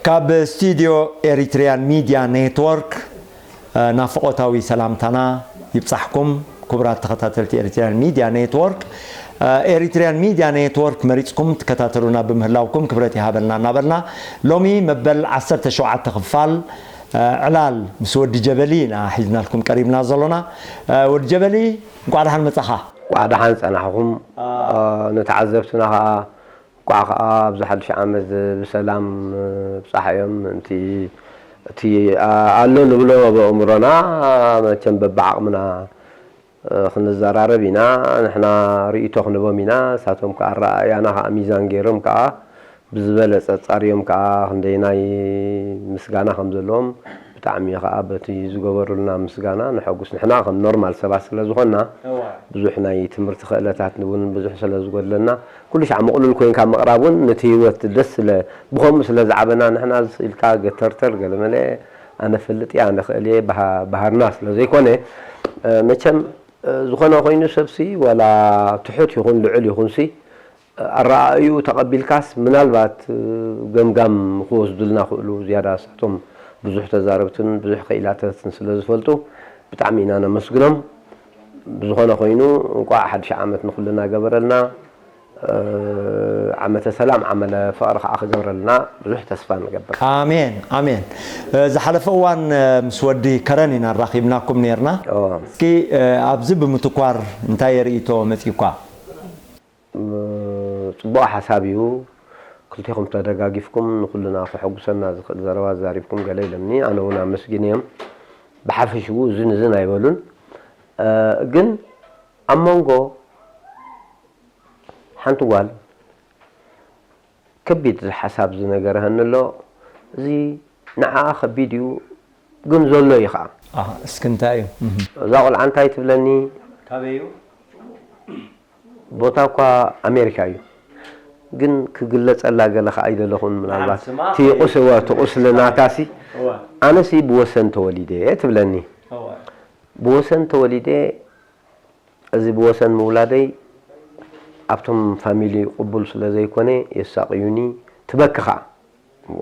ካብ ስቱዲዮ ኤሪትሪያን ሚድያ ኔትወርክ ናፍቖታዊ ሰላምታና ይብጻሕኩም። ክቡራት ተኸታተልቲ ኤሪትሪያን ሚድያ ኔትወርክ፣ ኤሪትሪያን ሚድያ ኔትወርክ መሪጽኩም ትከታተሉና ብምህላውኩም ክብረት ይሃበልና እናበልና፣ ሎሚ መበል ዓሰርተ ሸውዓተ ክፋል ዕላል ምስ ወዲ ጀበሊ ኢና ሒዝናልኩም ቀሪብና ዘሎና። ወዲ ጀበሊ፣ እንቋዕ ደሓን መጻኻ። እንቋዕ ደሓን ጸናሕኹም። ንተዓዘብትና ኸኣ እንቋዕ ኸኣ ኣብዚ ሓድሽ ዓመት ብሰላም ብጻሓዮም። ምእንቲ እቲ ኣሎ ንብሎ ብእምሮና፣ መቸም በብዓቕምና ክንዘራረብ ኢና። ንሕና ርእይቶ ክንቦም ኢና፣ ንሳቶም ከኣ ኣረኣእያና ከኣ ሚዛን ገይሮም ከኣ ብዝበለጸ ጻርዮም ከኣ ክንደይናይ ምስጋና ከም ዘለዎም ብጣዕሚ ከኣ በቲ ዝገበሩልና ምስጋና ንሐጉስ። ንሕና ከም ኖርማል ሰባት ስለ ዝኾንና፣ ብዙሕ ናይ ትምህርቲ ክእለታት እውን ብዙሕ ስለ ዝጎድለና፣ ኩሉ ሻዕ ምቕሉል ኮይንካ ምቕራብ እውን ነቲ ህይወት ደስ ስለ፣ ብኸምኡ ስለ ዝዓበና፣ ንሕና ኢልካ ገተርተር ገለመለ ኣነ ፈልጥ እየ፣ ኣነ ክእል እየ፣ ባህ-፣ ባህርና ስለ ዘይኮነ፣ መቸም ዝኾነ ኮይኑ ሰብሲ ዋላ ትሑት ይኹን ልዑል ይኹንሲ ኣረኣእዩ ተቐቢልካስ ምናልባት ገምጋም ክወስዱልና ክእሉ ዝያዳ ንሳቶም ብዙሕ ተዛረብትን ብዙሕ ክኢላታትን ስለ ዝፈልጡ ብጣዕሚ ኢና ነመስግኖም። ብዝኾነ ኮይኑ እንቋዕ ሓድሽ ዓመት ንኹልና ገበረልና። ዓመተ ሰላም ዓመተ ፍቕሪ ከዓ ክገብረልና ብዙሕ ተስፋ ንገብር። ኣሜን፣ ኣሜን። ዝሓለፈ እዋን ምስ ወዲ ከረን ኢና ኣራኺብናኩም ነርና። እዎ። እስኪ ኣብዚ ብምትኳር እንታይ ርእይቶ መጺእኳ? ጽቡቕ ሓሳብ እዩ። ክልቴኹም ተደጋጊፍኩም ንኹልና ከሐጉሰና ዝኽእል ዘረባ ዛሪብኩም ገለ ኢሎምኒ። ኣነ እውን ኣመስጊነዮም። ብሓፈሽኡ እዝን እዝን ኣይበሉን። ግን ኣብ መንጎ ሓንቲ ጓል ከቢድ ሓሳብ ዝነገረሃኒ ኣሎ። እዚ ንዓኣ ከቢድ እዩ፣ ግን ዘሎ እዩ ኸዓ። ኣህ፣ እስኪ እንታይ እዩ? እህ። እዛ ቆልዓ እንታይ ትብለኒ? ካበይ እዩ? ቦታ እኳ ኣሜሪካ እዩ፣ ግን ክግለጸላ ገለ ኸዓ ኣይደለኹን። ምናልባት ስማ እቲ ቁስ-፣ እወ፣ እቲ ቁስሊ ናታሲ፣ እወ። ኣነሲ ብወሰን ተወሊደ እየ ትብለኒ። እወ። ብወሰን ተወሊደ፣ እዚ ብወሰን ምውላደይ ኣብቶም ፋሚሊ ቅቡል ስለ ዘይኮነ የሳቕዩኒ፣ ትበኪ ኸዓ። እዋ፣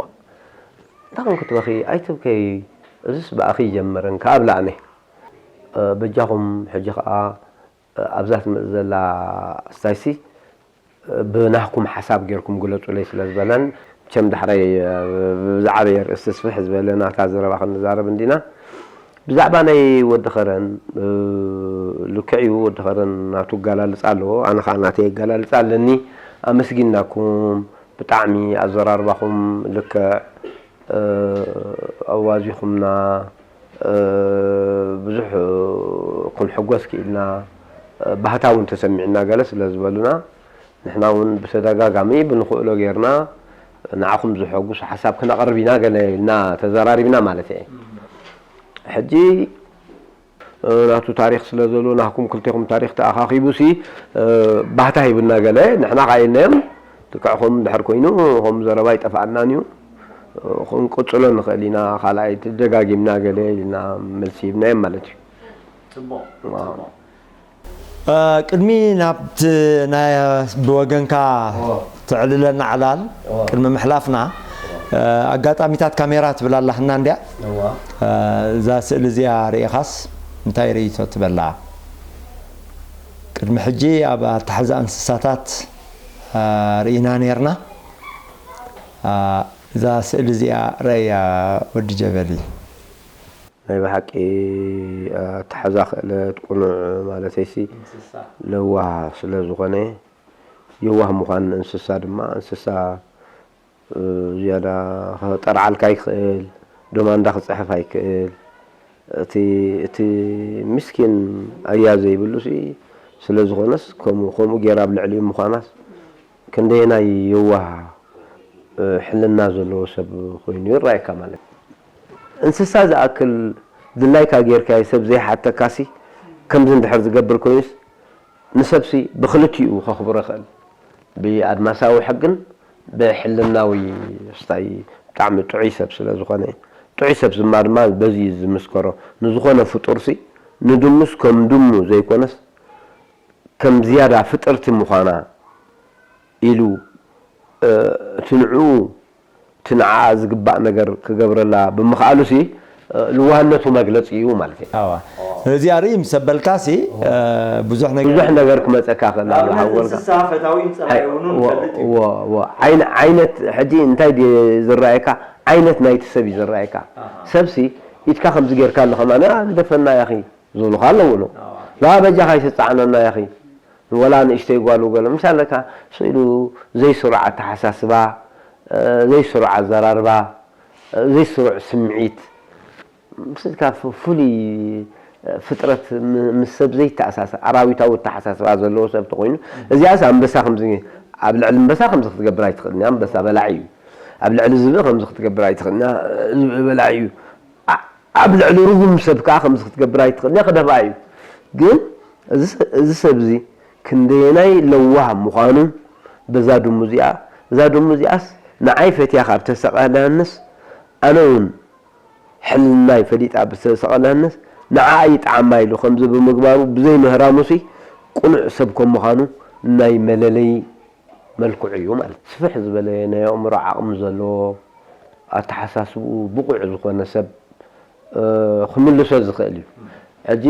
እንታይ ኮንኪ ትበኺ? ኣይትብከዪ፣ እዝስ ብኣኺ ይጀምር እንካ ኣብላዕኒ። እ፣ በጃኹም ሕጂ ኸዓ፣ እ፣ ኣብዛ ትመጽእ ዘላ ስታይሲ፣ እ፣ ብናህኩም ሓሳብ ጌርኩም ግለጹለይ ስለ ዝበለን፣ መቸም ዳሕራይ፣ እ፣ ብዛዕባ የርእስቲ ስፍሕ ዝበለ ናታ ዘረባ ክንዛረብ እንዲና። ብዛዕባ ናይ ወዲ ኸረን፣ እ፣ ልክዕ እዩ፣ ወዲ ኸረን ናቱ ኣገላልጻ ኣለዎ፣ ኣነ ኸዓ ናተይ ኣገላልጻ ኣለኒ። ኣመስጊንናኩም፣ ብጣዕሚ ኣዘራርባኹም ልክዕ፣ እ፣ ኣዋዚኹምና፣ እ፣ ብዙሕ ክንሕጎስ ክኢልና፣ እ፣ ባህታ እውን ተሰሚዕና ገለ ስለ ዝበሉና፣ ንሕና እውን ብተደጋጋሚ ብንኽእሎ ጌርና ንዓኹም ዘሐጉስ ሓሳብ ክነቕርብ ኢና ገለ ኢልና ተዘራሪብና ማለት እየ። ሕጂ፣ እ፣ ናቱ ታሪኽ ስለ ዘሎ፣ ናህኩም ክልቴኹም ታሪኽ ተኣኻኺቡሲ፣ እ፣ ባህታ ሂቡና ገለ፣ ንሕና ከኣ ኢልናዮም፣ ልክዕኹም እንድሕር ኮይኑ፣ ከምኡ ዘረባ ኣይጠፍኣናን እዩ። እ፣ ክንቅጽሎ ንኽእል ኢና፣ ካልኣይ ተደጋጊምና ገለ ኢልና መልሲ ሂብናዮም ማለት እዩ። ጽቡቕ፣ ዋው። ጽቡቕ። እ፣ ቅድሚ ናብቲ ናይ ብወገንካ እዎ። ተዕልለና ዕላል እዎ። ቅድሚ ምሕላፍና፣ እዎ። እ፣ ኣጋጣሚታት ካሜራ ትብል ኣላህና እንድያ። እዎ። እ፣ እዛ ስእሊ እዚኣ ርኢኻስ እንታይ ርእይቶ ትበላ? ቅድሚ ሕጂ ኣብ ኣተሓዛ እንስሳታት፣ እ፣ ርኢና ነርና። እ፣ እዛ ስእሊ እዚኣ ረእያ ወዲ ጀበሊ። ናይ ብሓቂ ኣተሓዛ ክእለት ቅኑዕ ማለተይሲ እንስሳ። ለዋህ ስለ ዝኾነ፣ የዋህ ምዃን እንስሳ ድማ፣ እንስሳ፣ እ፣ ዝያዳ ከጠርዓልካ ይኽእል፣ ዶማንዳ ክጽሕፍ ኣይክእል። እቲ፣ እቲ ምስኪን ኣያ ዘይብሉሲ ስለ ዝኾነስ ከምኡ ከምኡ ጌራ ኣብ ልዕሊኡ ምዃናስ ክንደየናይ የዋህ ሕልና ዘለዎ ሰብ ኮይኑ ይረኣየካ ማለት እዩ። እንስሳ ዝኣክል ድላይካ ጌርካዮ ሰብ ዘይሓተካሲ ከምዚ እንድሕር ዝገብር ኮይኑስ ንሰብሲ ብኽልቲኡ ከኽብሮ ይኽእል። ብኣድማሳዊ ሕግን ብሕልናዊ ስታይ ብጣዕሚ ጥዑይ ሰብ ስለ ዝኾነ ጥዑይ ሰብ ዝማ ድማ በዚ እዩ ዝምስከሮ። ንዝኾነ ፍጡርሲ ንድሙስ ከም ድሙ ዘይኮነስ ከም ዝያዳ ፍጥርቲ ምዃና ኢሉ እቲ ንዕኡ እቲ ንዓኣ ዝግባእ ነገር ክገብረላ ብምኽኣሉሲ ልዋህነቱ መግለፂ እዩ ማለት እዩ። ኣዋ እዚኣ ርኢ ምስ ኣበልካሲ ብዙሕ ነገር ብዙሕ ነገር ክመፀካ ክእል ኣሎ ሓወልካ። ዓይነት ሕጂ እንታይ ዝረኣየካ ዓይነት ናይቲ ሰብ እዩ ዝረኣየካ። ሰብሲ ኢድካ ከምዚ ጌርካ ኣሎ ከማን ግደፈና ያኺ ዝብሉኻ ኣለዉ ሎ። ላ በጃኻ ኣይትፀዓነና ያኺ። ወላ ንእሽተይ ጓል ገለ ምስ ኣለካ ስኢሉ ዘይስሩዕ ኣተሓሳስባ ዘይስሩዕ ኣዘራርባ ዘይስሩዕ ስምዒት ምስልካ ፍሉይ ፍጥረት ምስ ሰብ ዘይተኣሳሰ ኣራዊታዊ ኣተሓሳስባ ዘለዎ ሰብ ተኮይኑ እዚኣስ ኣንበሳ ከምዚ ኣብ ልዕሊ ኣንበሳ ከምዚ ክትገብር ኣይትኽእልን ኣንበሳ በላዒ እዩ። ኣብ ልዕሊ ዝብኢ ከምዚ ክትገብር ኣይትኽእልን ዝብኢ በላዒ እዩ። ኣብ ልዕሊ ርጉም ሰብ ከዓ ከምዚ ክትገብር ኣይትኽእልን ክደፍኣ እዩ። ግን እዚ ሰብ እዚ ክንደየናይ ለዋህ ምዃኑ በዛ ድሙ እዚኣ እዛ ድሙ እዚኣስ ንዓይ ፈትያ ካብ ተሰቐለንስ ኣነ እውን ሕልናይ ፈሊጣ ብዝተሰቐለንስ ንዓኣ ይጥዓማ ኢሉ ከምዚ ብምግባሩ ብዘይ ምህራሙሲ ቅኑዕ ሰብ ከም ምዃኑ ናይ መለለዪ መልክዑ እዩ ማለት እዩ። ስፍሕ ዝበለ ናይ ኣእምሮ ዓቕሚ ዘለዎ ኣተሓሳስብኡ ብቑዕ ዝኾነ ሰብ ክምልሶ ዝኽእል እዩ። ሕጂ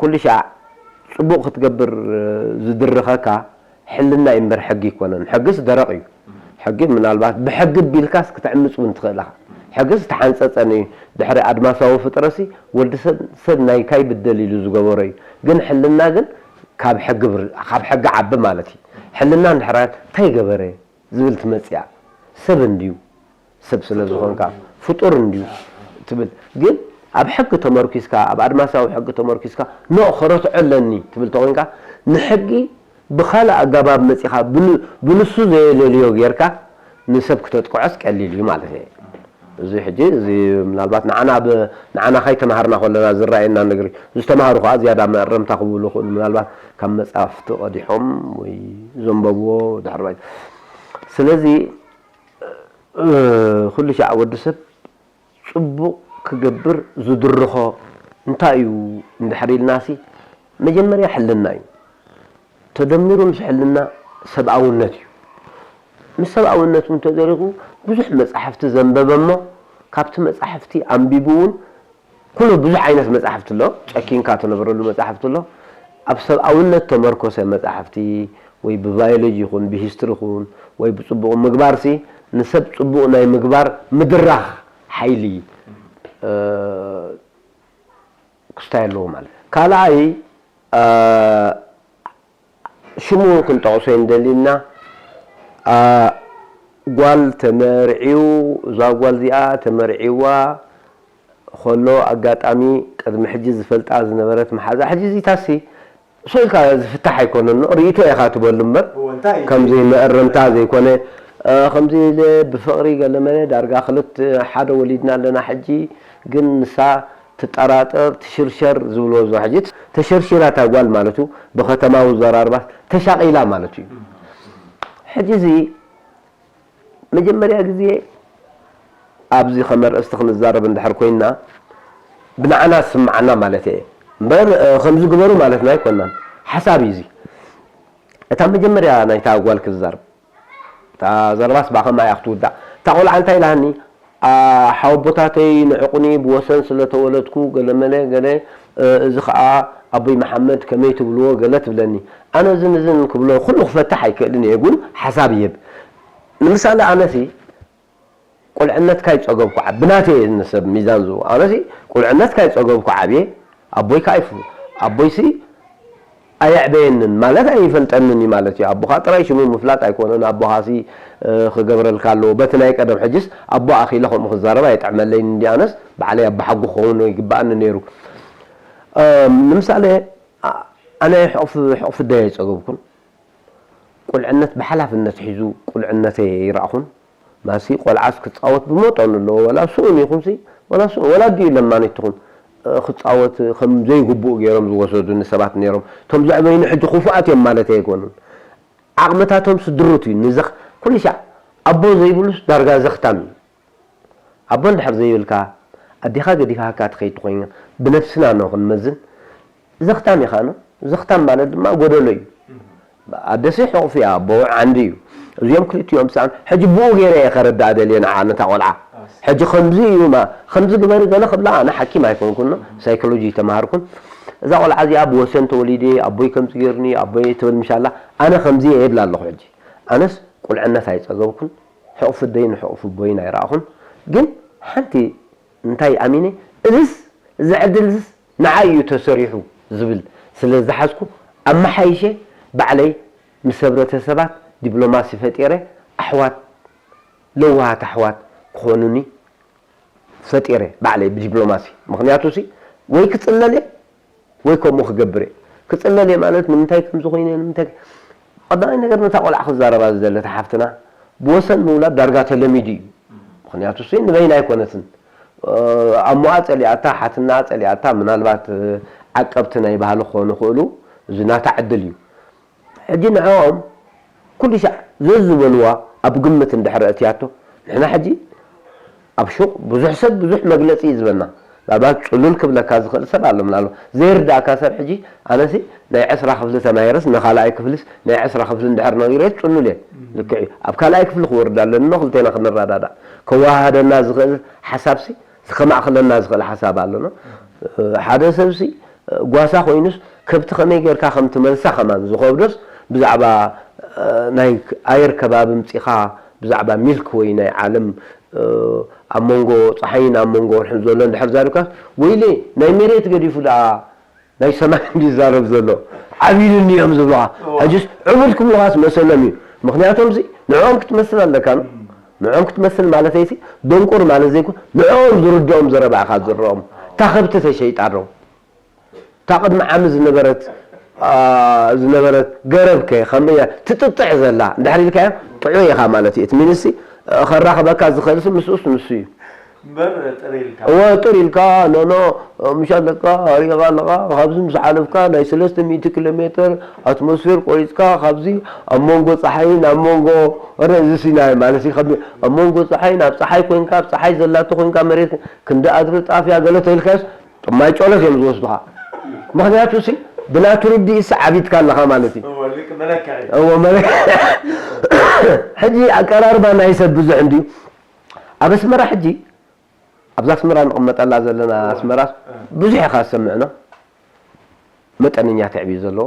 ኩሉ ሻዕ ፅቡቕ ክትገብር ዝድርኸካ ሕልና እዩ እምበር ሕጊ ኣይኮነን። ሕግስ ደረቕ እዩ። ሕጊ ምናልባት ብሕጊ ቢልካስ ክተዕምፅ እውን ትኽእል ኢኻ። ሕግስ ተሓንፀፀን እዩ። ድሕሪ ኣድማሳዊ ፍጥረሲ ወዲ ሰብ ሰብ ናይ ካይ ብደል ኢሉ ዝገበሮ እዩ። ግን ሕልና ግን ካብ ሕጊ ብር- ካብ ሕጊ ዓቢ ማለት እዩ። ሕልና እንድሕር እንታይ ገበረ ዝብል ትመፅያ ሰብ እንድዩ ሰብ ስለ ዝኾንካ ፍጡር እንድዩ ትብል ግን ኣብ ሕጊ ተመርኪስካ ኣብ ኣድማሳዊ ሕጊ ተመርኪስካ ኖ ከረትዖ ኣለኒ ትብል ተኾንካ ንሕጊ ብኻልእ ኣገባብ መፂኻ ብንሱ ዘየለልዮ ጌርካ ንሰብ ክተጥቅዖስ ቀሊል እዩ ማለት እየ። እዚ ሕጂ እዚ ምናልባት ንዓና ብ ንዓና ካይተማሃርና ከለና ዝረኣየና ነገር እዩ። ዝተማሃሩ ከዓ ዝያዳ መእረምታ ክብሉ ይኽእሉ ምናልባት ካብ መፃፍቲ ቀዲሖም ወይ ዘንበብዎ ድሕሪ ባይታ። ስለዚ ኩሉ ሻዕ ወዲ ሰብ ፅቡቕ ክገብር ዝድርኾ እንታይ እዩ እንድሕር ኢልናሲ መጀመርያ ሕልና እዩ። ተደሚሩ ምስ ሕልና ሰብኣውነት እዩ። ምስ ሰብኣውነት እውን ተደሪኹ ብዙሕ መፃሕፍቲ ዘንበበ እሞ ካብቲ መፃሕፍቲ ኣንቢቡ እውን ኩሉ ብዙሕ ዓይነት መፃሕፍቲ ኣሎ። ጨኪንካ ትነብረሉ መፃሕፍቲ ኣሎ። ኣብ ሰብኣውነት ተመርኮሰ መፃሕፍቲ ወይ ብባዮሎጂ ይኹን ብሂስትሪ ይኹን ወይ ብፅቡቕ ምግባርሲ ንሰብ ፅቡቕ ናይ ምግባር ምድራኽ ሓይሊ ክስታይ ኣለዎ ማለት እዩ። ካልኣይ ሽሙ ክንጠቕሶ ንደሊ እና ጓል ተመርዕዩ እዛ ጓል እዚኣ ተመርዕዋ ከሎ ኣጋጣሚ ቅድሚ ሕጂ ዝፈልጣ ዝነበረት መሓዛ ሕጂ እዚታሲ ሶ ኢልካ ዝፍታሕ ኣይኮነን ሪኢቶ ኢኻ ትበሉ እምበር ከምዚ መእረምታ ዘይኮነ ከምዚ ኢለ ብፍቕሪ ገለመለ ዳርጋ ክልተ ሓደ ወሊድና ኣለና ሕጂ ግን ንሳ ትጠራጠር ትሽርሸር ዝብልዎ ዘሎ ሕጂ ተሸርሺራ እታ ጓል ማለት እዩ ብከተማዊ ዘራርባስ ተሻቒላ ማለት እዩ ሕጂ እዚ መጀመርያ ግዜ ኣብዚ ከም ኣርእስቲ ክንዛረብ እንድሕር ኮይንና ብንዓና ዝስምዓና ማለት እየ እምበር ከምዚ ግበሩ ማለትና ኣይኮናን ሓሳብ እዩ እዚ እታ መጀመርያ ናይታ ጓል ክዛረብ እታ ዘረባስ ብኣ ከማይ እያ ክትውዳእ እታ ቆልዓ እንታይ ኢላኒ ሓወቦታተይ ንዕቑኒ ብወሰን ስለ ተወለድኩ ገለመለ ገለ እዚ ከዓ ኣቦይ መሓመድ ከመይ ትብልዎ ገለ ትብለኒ ኣነ እዝን እዝን ክብሎ ኩሉ ክፈትሕ ኣይክእልን እየ ግን ሓሳብ ይህብ ንምሳሌ ኣነሲ ቁልዕነትካ ይፀገብኩ ዓብ ብናተይ እየ ንሰብ ሚዛን ዝህቦ ኣነሲ ቁልዕነትካ ይፀገብኩ ዓብየ ኣቦይ ከዓ ይፍሩ ኣቦይሲ ኣየዕበየንን ማለት ኣይፈልጠንን እዩ ማለት እዩ ኣቦኻ ጥራይ ሽሙ ምፍላጥ ኣይኮነን ኣቦኻሲ ክገብረልካ ኣለዎ በቲ ናይ ቀደም ሕጅስ ኣቦ ኣኺለ ከምኡ ክዛረብ ኣይጥዕመለይን እንዲ ኣነስ ባዕለይ ኣባሓጎ ክኸውን ይግበኣኒ ነይሩ ንምሳሌ ኣነ ሕቕፊ ሕቕፊ ኣደይ ኣይጸገብኩን። ቁልዕነት ብሓላፍነት ሒዙ ቁልዕነተይ ኣይረኣኹን። ማሲ ቆልዓስ ክጻወት ብመጠኑ ኣለዎ፣ ወላ ስኡን ይኹንሲ፣ ወላ ስኡን፣ ወላ ኣዲኡ ለማኒት ትኹን፣ እ፣ ክጻወት ከም ዘይግብኡ ገይሮም ዝወሰዱኒ ሰባት ነይሮም። እቶም ዘዕበዩኒ ሕጂ ክፉኣት እዮም ማለት ኣይኮኑን። ዓቕምታቶም ስድሩት እዩ። ንዘኽ-፣ ኩሉ ሻዕ ኣቦ ዘይብሉስ ዳርጋ ዘኽታም እዩ። ኣቦ እንድሕር ዘይብልካ፣ ኣዴኻ ገዲፋካ ትኸይድ ኮይና፣ ብነብስና ነው ክንመዝን። ዘኽታም ኢኻ ነው። ዘኽታም ማለት ድማ ጎደሎ እዩ። ኣደሲ ሕቑፊ እያ፣ ኣቦ ዓንዲ እዩ። እዚኦም ክልቲኦም ሰኣን፣ ሕጂ ብኡ ገይረ እየ ከረዳእ ደልየ ንዓ ነታ ቆልዓ። ሕጂ ከምዚ እዩ፣ ማ-፣ ከምዚ ግበሪ ገለ ክብላ፣ ኣነ ሓኪም ኣይኮንኩን፣ ሳይኮሎጂ ተማሃርኩን። እዛ ቆልዓ እዚኣ ብወሰን ተወሊደ፣ ኣቦይ ከምዚ ገይሩኒ፣ ኣቦይ ትብል ምሻላ፣ ኣነ ከምዚ እየ ይብላ ኣለኹ ሕጂ። ኣነስ ቁልዕነት ኣይጸገብኩን፣ ሕቑፊ ኣደይን ሕቑፊ ኣቦይን ኣይረኣኹን። ግን ሓንቲ እንታይ ኣሚነ፣ እዝስ፣ እዚ ዕድልስ ንዓይ እዩ ተሰሪሑ ዝብል ስለ ዝሓዝኩ፣ ኣመሓይሸ ባዕለይ ምስ ሕብረተሰባት ዲፕሎማሲ ፈጢረ፣ ኣሕዋት፣ ለዋሃት ኣሕዋት ክኾኑኒ ፈጢረ ባዕለይ ብዲፕሎማሲ። ምኽንያቱ ሲ፣ ወይ ክጽለል እየ፣ ወይ ከምኡ ክገብር እየ። ክጽለል እየ ማለት ንምንታይ ከምዚ ኮይነ፣ ንምንታይ? ቀዳማይ ነገር ነታ ቆልዓ ክዛረባ ዝደለታ ሓፍትና ብወሰን ምውላድ ዳርጋ ተለሚዱ እዩ። ምኽንያቱ ሲ ንበይና ኣይኮነትን። እ፣ ኣሞኣ ጸሊኣታ፣ ሓትናኣ ጸሊኣታ፣ ምናልባት፣ እ፣ ዓቀብቲ ናይ ባህሊ ክኾኑ ይኽእሉ፣ እዚ ናታ ዕድል እዩ። ሕጂ ንዕኦም ኩሉ ሻዕ ዘዝበልዋ ኣብ ግምት እንድሕር ኣእትያቶ፣ ንሕና ሕጂ ኣብ ሹቕ ብዙሕ ሰብ ብዙሕ መግለጺ እዩ ዝበና። ምናልባት ጽሉል ክብለካ ዝኽእል ሰብ ኣሎ፣ ምናልባት ዘይርዳእካ ሰብ። ሕጂ ኣነሲ ናይ ዕስራ ክፍሊ ተማሂረስ ንኻልኣይ ክፍሊስ ናይ ዕስራ ክፍሊ እንድሕር ነጊረስ ጽሉል እየ። ልክዕ እዩ። ኣብ ካልኣይ ክፍሊ ክወርድ ኣለኒ፣ ክልቴና ክንረዳዳእ። ከወሃሃደና ዝኽእል ሓሳብሲ፣ ከማእኽለና ዝኽእል ሓሳብ ኣለና። ሓደ ሰብሲ ጓሳ ኮይኑስ ከብቲ ከመይ ጌርካ ከም ትመልሳ ከማን ዝኸብዶስ፣ ብዛዕባ፣ እ፣ ናይ ኣየር ከባቢ ምጺኻ፣ ብዛዕባ ሚልክ ወይ ናይ ዓለም፣ እ፣ ኣብ መንጎ ጸሓይን ኣብ መንጎ ወርሕን ዘሎ እንድሕር ዛሪብካስ፣ ወይለይ ናይ መሬት ገዲፉ ደኣ ናይ ሰማይ እንዲ ይዛረብ ዘሎ፣ ዓቢሉኒ እዮም ዝብሉኻ። እዋ። ሕጅስ ዕቡድ ክብሉኻስ መሰሎም እዩ። ምኽንያቶም ሲ ንዕኦም ክትመስል ኣለካ ነው። እም። ንዕኦም ክትመስል ማለተይሲ ደንቁር ማለት ዘይኮን፣ ንዕኦም ዝርድኦም ዘረባ ኢኻ ዝረኦም። እታ ከብቲ ተሸይጣ ዶ? እታ ቅድሚ ዓሚ ዝነበረት፣ ኣ፣ ዝነበረት ገረብ ከ ከም እያ ትጥጥዕ ዘላ እንድሕር ኢልካዮ ጥዑይ ኢኻ ማለት እዩ። እቲ ሚኒስትሪ ከራኽበካ ዝኽእልሲ ምስኡስ ንሱ እዩ። እምበር ጥር ኢልካ። እወ፣ ጥር ኢልካ፣ ኖ፣ ኖ፣ ምሽ ኣለካ፣ ኣሪኻ ኣለኻ፣ ካብዚ ምስ ሓለፍካ ናይ ሰለስተ ሚእቲ ኪሎ ሜትር ኣትሞስፌር ቆሪጽካ፣ ካብዚ ኣብ መንጎ ጸሓይን ኣብ መንጎ፣ ረ-፣ እዚ ሲናይ ማለት እዩ፣ ካብ ኣብ መንጎ ጸሓይን ኣብ ጸሓይ ኮንካ፣ ኣብ ጸሓይ ዘላቶ ኮንካ፣ መሬት ክንዲ ኣድሪ ጣፍያ ገለ ተልካስ፣ ጥማይ ጨሎት እዮም ዝወስዱኻ። ምኽንያቱ ሲ፣ ብናቱ ርድኢት ሲ ዓቢድካ ኣለኻ ማለት እዩ። እወ፣ ልክ መለክዒ። እወ፣ መለ-፣ ሕጂ ኣቀራርባ ናይ ሰብ ብዙሕ እንድዩ። ኣብ ኣስመራ ሕጂ ኣብዛ ኣስመራ ንቕመጠላ ዘለና ኣስመራስ ብዙሕ ኢኻ ዝሰምዕና። መጠነኛ ትዕቢት ዘለዎ፣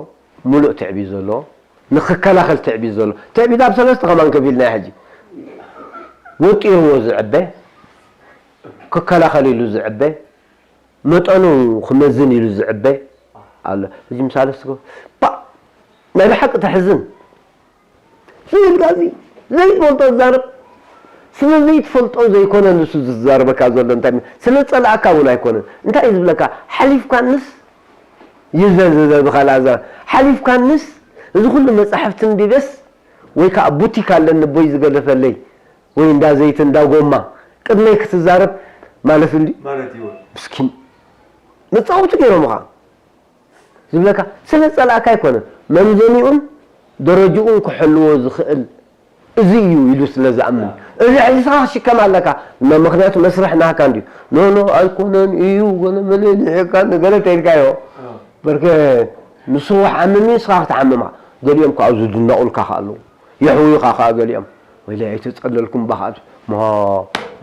ሙሉእ ትዕቢት ዘለዎ፣ ንኽከላኸል ትዕቢት ዘለዎ። ትዕቢት ኣብ ሰለስተ ከማን ከፊልና ሕጂ። ወጢርዎ ዝዕበ፣ ክከላኸል ኢሉ ዝዕበ፣ መጠኑ ክመዝን ኢሉ ዝዕበ ኣሎ። ሕጂ ምሳሌ እስከ፣ ባ፣ ናይ ብሓቂ ተሕዝን። ዘይብልካ እዚ ዘይትፈልጦ ዝዛረብ። ስለ ዘይትፈልጦ ዘይኮነ ንሱ ዝዛረበካ ዘሎ፣ እንታይ ስለ ጸላእካ እውን ኣይኮነን። እንታይ እዩ ዝብለካ? ሓሊፍካንስ፣ ይዘን ዝዘብኻ ላዛ፣ ሓሊፍካንስ፣ እዚ ኩሉ መጻሕፍቲ እንዲበስ፣ ወይ ከዓ ቡቲክ ኣለኒ ቦይ ዝገደፈለይ፣ ወይ እንዳ ዘይቲ፣ እንዳ ጎማ፣ ቅድመይ ክትዛረብ ማለት እንዲ ማለት እዩ። ምስኪን መጻወቲ ገይሮምኻ። ዝብለካ ስለ ጸላእካ ኣይኮነን፣ መምዘኒኡን ደረጅኡን ክሕልዎ ዝኽእል እዚ እዩ ኢሉ ስለ ዝኣምን፣ እዚ ሒዝካ ክትሽከም ኣለካ። ኖ፣ ምኽንያቱ መስርሕ ናካ እንድዩ። ኖ፣ ኖ፣ ኣይኮነን እዩ፣ ገለ መለ ልሒቕካ፣ ገለ ተኢልካዮ። በርከ ንሱ ሓምም እዩ፣ ንስኻ ክትሓምም ኢኻ። ገሊኦም ከኣ ዝድነቑልካ ከኣ ኣለዉ። የሕውዩኻ ከኣ ገሊኦም። ወይለይ ኣይተጸለልኩም ባኻ፣ ሞ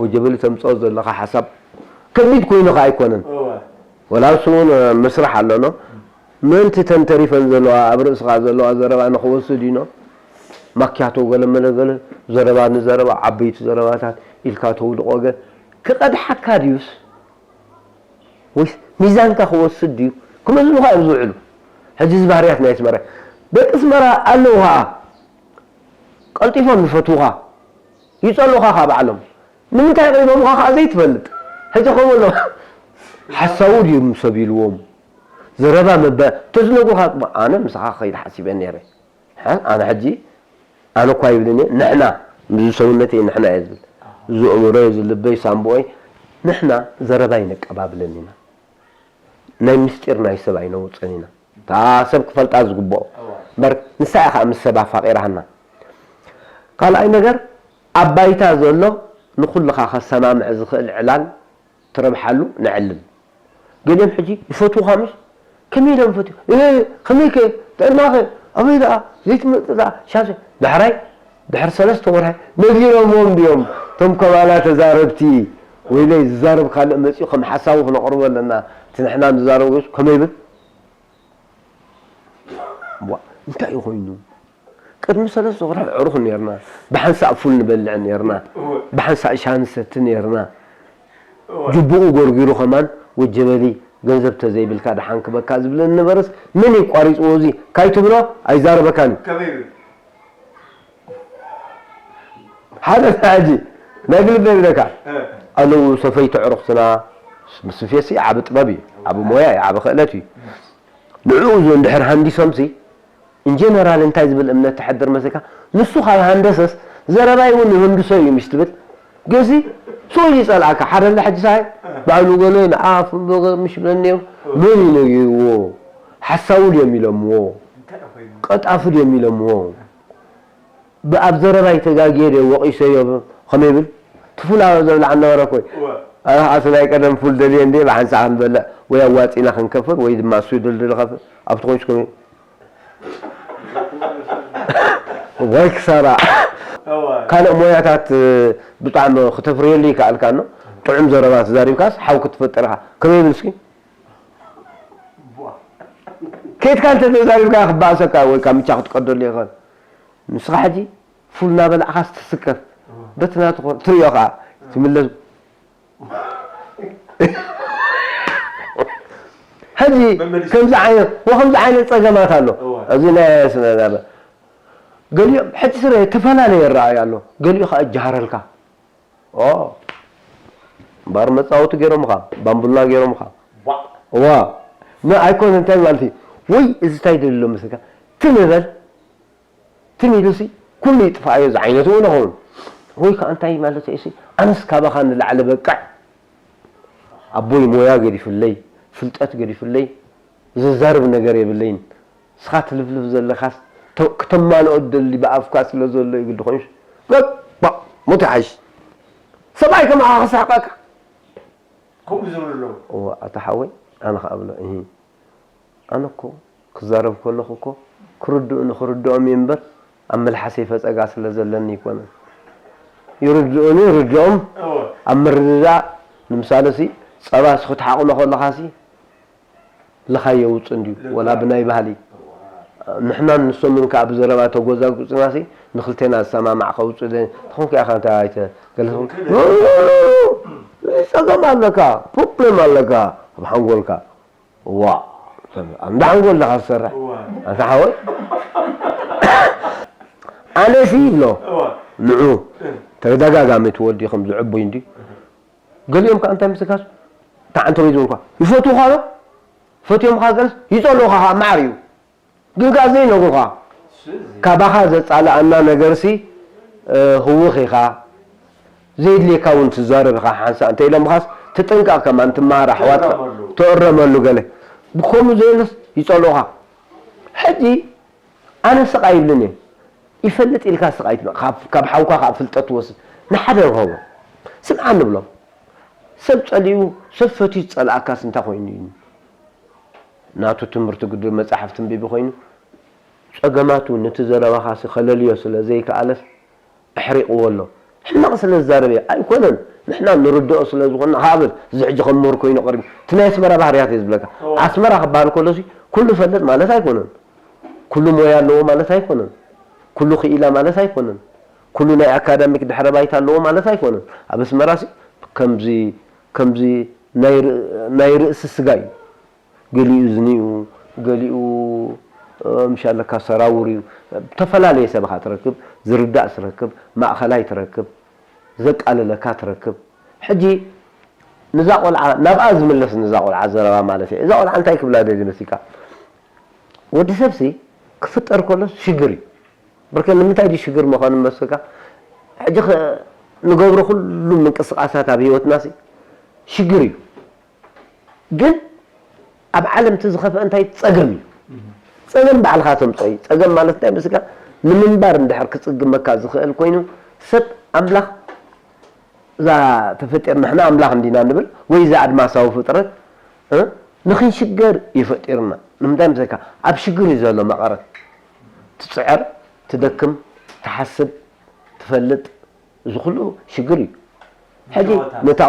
ወጀበሊ ተምጽኦ ዘለኻ ሓሳብ ከቢድ ኮይኑ ከኣ ኣይኮነን። እወ። ወላ እሱ እውን ምስራሕ ኣለኖ። ምእንቲ ተን ተሪፈን ዘለዋ፣ ኣብ ርእስኻ ዘለዋ ዘረባ ንኽወስድ ኢኖ። ማክያቶ ገለ መለ ገለ ዘረባ ንዘረባ፣ ዓበይቲ ዘረባታት ኢልካ ተውድቖ ገ-፣ ክቐድሓካ ድዩስ? ወይስ ሚዛንካ ክወስድ ድዩ? ክመዝኑኻ እዮም ዝውዕሉ። ሕጂ እዚ ባህርያት ናይ ኣስመራ። ደቂ ኣስመራ ኣለዉ ኸኣ። ቀልጢፎም ዝፈትዉኻ። ይጸልኡኻ ኸኣ ባዕሎም። ንምንታይ ኣቕሪቦምኻ ኸኣ ዘይትፈልጥ። ሕጂ ከምኡ ኣሎ። ሓሳዊ ድዩ ሰብ ኢልዎም? ዘረባ ምበ-፣ ተዝነግሩኻ እኮ ኣነ ምሳኻ ክኸይድ ሓሲበ ነይረ። ሓ-፣ ኣነ ሕጂ፣ ኣነ እኳ ይብልን እየ፣ ንሕና፣ ምስዚ ሰውነተይ ንሕና እየ ዝብል። እዚ ኣእምሮይ፣ እዚ ልበይ፣ ሳንቡኦይ፣ ንሕና ዘረባ ኣይነቀባብልን ኢና። ናይ ምስጢር ናይ ሰብ ኣይነውፅን ኢና። እታ ሰብ ክፈልጣ ዝግብኦ። እዋ። እምበር ንሳ እያ ከዓ ምስ ሰብ ኣፋቒራና። ካልኣይ ነገር፣ ኣብ ባይታ ዘሎ ንኹልኻ ከሰማምዕ ዝኽእል ዕላል ትረብሓሉ ነዕልል። ገሊኦም ሕጂ ይፈትዉኻ ምሽ? ከመይ ኢሎም ይፈትዉ? እ፣ ከመይ ከ? ጥዕና ከ? ኣበይ ደኣ? ዘይትመጽእ ደኣ? ሻሸ? ዳሕራይ፣ ድሕሪ ሰለስተ ወርሒ ነጊሮምዎም ድዮም? እቶም ከማና ተዛረብቲ፣ ወይለይ ዝዛረብ ካልእ መጺኡ ከም ሓሳዊ ክነቕርቦ ኣለና። እቲ ንሕና ንዛረቦ ከመይ ይብል? ዋ፣ እንታይ እዩ ኮይኑ? ቅድሚ ሰለስተ ወርሒ ኣዕሩኽ ነርና። ብሓንሳእ ፉል ንበልዕ ነርና። እወ። ብሓንሳእ ሻሂ ንሰቲ ነርና። እወ። ጅቡኡ ጎርጊሩ ከማን ወጀበሊ ገንዘብ ተዘይብልካ ደሓን ክበካ ዝብለኒ ነበረስ መን እዩ ቋሪፅዎ? እዚ ካይትብሎ ኣይዛረበካን እዩ። ከመይ ይብል? ሓደ ሕጂ ናይ ግልበ ይብለካ። እ። ኣለዉ ሰፈይቲ ኣዕሩኽትና፣ ስፌሲ ዓቢ ጥበብ እዩ፣ ዓቢ ሞያ እዩ፣ ዓቢ ክእለት እዩ። ንዕኡ ዞ እንድሕር ሃንዲሶምሲ፣ ኢንጀነራል እንታይ ዝብል እምነት ተሕድር መሲልካ? ንሱ ካብ ሃንደሰስ ዘረባይ እውን ይህንድሶ እዩ ምሽ ትብል። ገዚ ስኡል ይጸልኣካ። ሓደ ኣለ ሕጂ ሳይ ባዕሉ ገለ ንዓ ፍሎ ገ-፣ ምሽ ብለኒ እዮም። መን እዩ ነጊርዎ? ሓሳዊ ድዮም ኢሎምዎ? እንታይ ኮይኑ? ቀጣፊ ድዮም ኢሎምዎ? ብኣብ ዘረባይ ተጋግየ ድየ ወቒሰዮ? ከመይ ይብል? ትፉላ ዘብልዓ ነበረ ኮይ። እወ። ኣነ ኸዓ እቲ ናይ ቀደም ፉል ደልየ እንድየ ብሓንሳእ ክንበልዕ ወይ ኣዋጺእና ክንከፍር ወይ ድማ እሱ ይድልድል ይኸፍር። ኣብቲ ኮይንስ ከመይ? ወይ ክሳራ። እወ። ካልእ ሞያታት ብጣዕሚ ክተፍርየሉ ይከኣልካ ኣሎ። ጥዑም ዘረባ ተዛሪብካስ ሓው ክትፈጥር ኢኻ። ከመይ ይብል እስኪ? ቧ። ኬድካ እንተ ተዛሪብካ ክበኣሰካ ወይ ካብ ምቻ ክትቀደሉ ይኽእል። ንስኻ ሕጂ ፉል እናበላዕኻስ ትስከፍ። እወ። በቲ ናቱ ኮ-፣ ትሪኦ ኸዓ ትምለስ። ሕጂ መመሊሱ። ከምዚ ዓይነት፣ ወከምዚ ዓይነት ጸገማት ኣሎ። እወ። እዚ ናይ ስነ-፣ ገሊኦም ሕጂ ስረ ዝተፈላለየ ይረኣዩ ኣሎ። ገሊኡ ኸዓ ይጀሃረልካ። ኦ፣ እምበኣር መጻወቲ ገይሮምኻ፣ ባምቡላ ገይሮምኻ። ዋ። ዋ። ን-፣ ኣይኮነ እንታይ ማለት እዩ? ወይ እዚ እንታይ ደልሎ መስለካ? ትም በል። ትም ኢሉሲ ኩሉ ይጥፍኣዮ ዝዓይነቱ እውን ይኸውን። ወይ ከዓ እንታይ ማለት እዩ ሲ? ኣነስ ካባኻ ንላዕሊ በቅዕ። ኣቦይ ሞያ ገዲፉለይ፣ ፍልጠት ገዲፉለይ፣ ዘዛርብ ነገር የብለይን። ንስኻ ትልፍልፍ ዘለኻስ ተ-፣ ክተማልኦ ትደሊ ብኣፍካ ስለ ዘሎ እዩ ግዲ ኮይኑስ፣ በቃ፣ ሞት ይሓይሽ። ሰብኣይ ከማኻ ክስሕቀካ። ከምኡ ዝብሉ ኣለዉ። እወ፣ ኣታ ሓወይ፣ ኣነ ኸኣ እብሎ፣ እሂ። ኣነ እኮ ክዛረብ ከለኹ እኮ ክርድኡኒ ክርድኦም እየ እምበር፣ ኣብ መልሓሰይ ፈጸጋ ስለ ዘለኒ ኣይኮነን። ይርድኡኒ ይርድኦም፣ እወ። ኣብ ምርድዳእ፣ ንምሳለሲ፣ ጸባሲ ክትሓቕኖ ከለኻሲ፣ ልኻይ የውጽእ እንድዩ፣ ልክዕ። ወላ ብናይ ባህሊ። ንሕናን ንሶምን ከኣ ብዘረባ ተጎዛጉጽናሲ ንኽልቴና ዝሰማማዕ ከውጽእ ደ-፣ ተኾንኩ ኢኻ እንታይ ኣይተ-፣ ገለ ትኾን? ልክዕ። ኖ፣ ኖ፣ ኖ፣ ኖ። ጸገም ኣለካ፣ ፕሮብሌም ኣለካ ኣብ ሓንጎልካ። ዋ፣ ሰብ፣ ኣብ እንዳ ሓንጎል ኣለኻ ትሰርሕ። እዋ። ኣንታ ሓወይ። ኣነሲ ይብሎ፣ እዋ። ንዑ፣ እ። ተደጋጋሚ ትወዲ ከም ዝዕቡይ እንዲ። ገሊኦም ከኣ እንታይ ምስልካስ፣ ተዓንተወይ ዝብልኳ፣ ይፈትዉኻ ዶ? ፈትዮምኻ ገለስ ይጸልኡኻ ኸኣ መዓር እዩ። ግን ከኣ ዘይነግሩኻ። ስለዚ ካባኻ ዘጻልኣና ነገርሲ፣ እ፣ ህውኽ ኢኻ፣ ዘየድልየካ እውን ትዛረብ ኢኻ። ሓንሳእ እንተ ኢሎምኻስ ትጥንቀቕ ከማን ትመሃር ኣሕዋትካ። ትእረመሉ። ትእረመሉ ገለ። ብኸምኡ ዘየለስ ይጸልኡኻ። ሕጂ ኣነ ስቕ ኣይብልን እየ። ይፈልጥ ኢልካ ስቕ ኣይትበል። ካብ፣ ካብ ሓውካ ካብ ፍልጠት ትወስድ። ንሓደ ንኸቦ። ስምዓ ንብሎም። ሰብ ጸሊኡ፣ ሰብ ፈትዩ ዝጸልኣካስ እንታይ ኮይኑ እዩ? ናቱ ትምህርቲ ግዱ መጻሕፍቲ ኣንቢቡ ኮይኑ፣ ጸገማቱ ነቲ ዘረባኻሲ ከለልዮ ስለ ዘይከኣለስ ኣሕሪቕዎ ኣሎ። ሕማቕ ስለ ዝዛረብ እየ። ኣይኮነን። ንሕና ንርድኦ ስለ ዝኾንና፣ ሃብል፣ እዚ ሕጂ ከም ምሁር ኮይኑ ቀሪቡ። እቲ ናይ ኣስመራ ባህርያት እየ ዝብለካ። እወ። ኣስመራ ክበሃል ከሎሲ፣ ኩሉ ይፈልጥ ማለት ኣይኮነን። ኩሉ ሞያ ኣለዎ ማለት ኣይኮነን። ኩሉ ክኢላ ማለት ኣይኮነን። ኩሉ ናይ ኣካዳሚክ ድሕረ ባይታ ኣለዎ ማለት ኣይኮነን። ኣብ ኣስመራሲ ከምዚ፣ ከምዚ ናይ ር-፣ ናይ ርእሲ ስጋ እዩ። ገሊኡ እዝኒ እዩ፣ ገሊኡ፣ እ፣ ምሽ ኣለካ ሰራውር እዩ። ዝተፈላለየ ሰብ ኢኻ ትረክብ፣ ዝርዳእ ትረክብ፣ ማእኸላይ ትረክብ፣ ዘቃልለካ ትረክብ። ሕጂ ንዛ ቆልዓ ናብኣ ዝምለስ ንዛ ቆልዓ ዘረባ ማለት እየ። እዛ ቆልዓ እንታይ ክብላ ደልዩ መሲካ? ወዲ ሰብሲ ክፍጠር ከሎ ሽግር እዩ። ብርከ ንምንታይ ድዩ ሽግር ምዃኑ መስልካ? ሕጂ ኸ ንገብሮ ኩሉ ምንቅስቃሳት ኣብ ህይወትናሲ ሽግር እዩ። ግን ኣብ ዓለም እቲ ዝኸፍአ እንታይ ጸገም እዩ። ጸገም ባዕልኻ ተምጾ እዩ። ጸገም ማለት እንታይ መስልካ? ንምንባር እንድሕር ክጽግመካ ዝኽእል ኮይኑ ሰብ ኣምላኽ እዛ ተፈጢር ንሕና ኣምላኽ እንዲና ንብል ወይ እዛ ኣድማሳዊ ፍጥረት ንኽንሽገር እዩ ፈጢርና። ንምንታይ ምሰካ ኣብ ሽግር እዩ ዘሎ መቐረት። ትፅዕር፣ ትደክም፣ ትሓስብ፣ ትፈልጥ፣ እዚ ኩሉ ሽግር እዩ። ሕጂ ነታ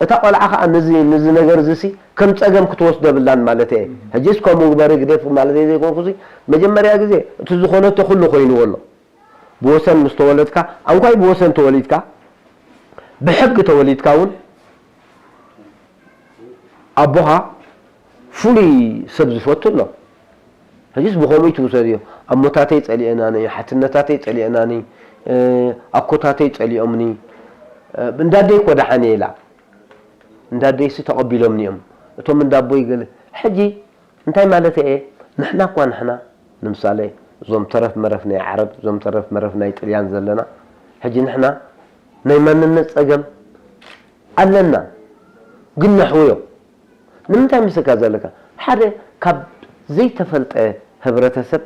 እታ ቆልዓ ከዓ ነዚ ነዚ ነገር እዚ ሲ ከም ፀገም ክትወስዶ የብላን ማለት እየ። ሕጂስ ከምኡ ግበሪ ግደፊ ማለት እየ ዘይኮንኩ ሲ መጀመርያ ግዜ እቲ ዝኾነቶ ኩሉ ኮይንዎ ኣሎ። ብወሰን ምስ ተወለድካ ኣንኳይ ብወሰን ተወሊድካ ብሕጊ ተወሊድካ እውን ኣቦኻ ፍሉይ ሰብ ዝፈቱ ኣሎ። ሕጂስ ብኸምኡ ትውሰድዮ። ኣሞታተይ ጸሊኦናኒ፣ ሓትነታተይ ጸሊኦናኒ፣ ኣኮታተይ ጸሊኦምኒ። እንዳደይ ኮ ደሓን እየ ኢላ። እንዳደይሲ ተቐቢሎምኒ እዮም። እቶም እንዳቦይ ገለ ሕጂ እንታይ ማለት እየ? ንሕና እኳ ንሕና ንምሳሌ እዞም ተረፍ መረፍ ናይ ዓረብ እዞም ተረፍ መረፍ ናይ ጥልያን ዘለና ሕጂ ንሕና ናይ ማንነት ጸገም ኣለና ግን ነሕውዮ። ንምንታይ ምስካ ዘለካ ሓደ ካብ ዘይተፈልጠ ህብረተሰብ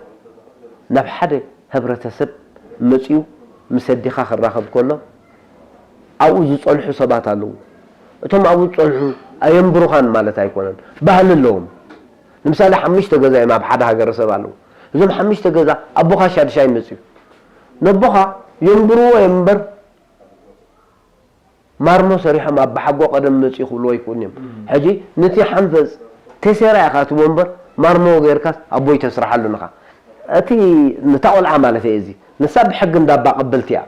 ናብ ሓደ ህብረተሰብ መጺኡ ምስ ኣዴኻ ክራኸብ ከሎ ኣብኡ ዝጸንሑ ሰባት ኣለዉ። እቶም ኣብኡ ዝጸንሑ ኣየንብሩኻን ማለት ኣይኮነን። ባህሊ ኣለዎም። ንምሳሌ ሓሙሽተ ገዛ እዮም ኣብ ሓደ ሃገረሰብ ኣለዉ። እዞም ሓሙሽተ ገዛ ኣቦኻ ሻድሻይ መጺኡ ነቦኻ የንብርዎ እዮም እምበር ማርሞ ሰሪሖም ኣባሓጎ ቀደም መጺኡ ክብልዎ ኣይክእሉን እዮም። ሕጂ ነቲ ሓንፈጽ ቴሴራ ኢኻ ትቦ እምበር ማርሞ ጌርካስ ኣቦይ ተስርሓሉ ንኻ። እቲ ነታ ቆልዓ ማለት እየ እዚ። ንሳ ብሕጊ እንዳባ ቀበልቲ እያ።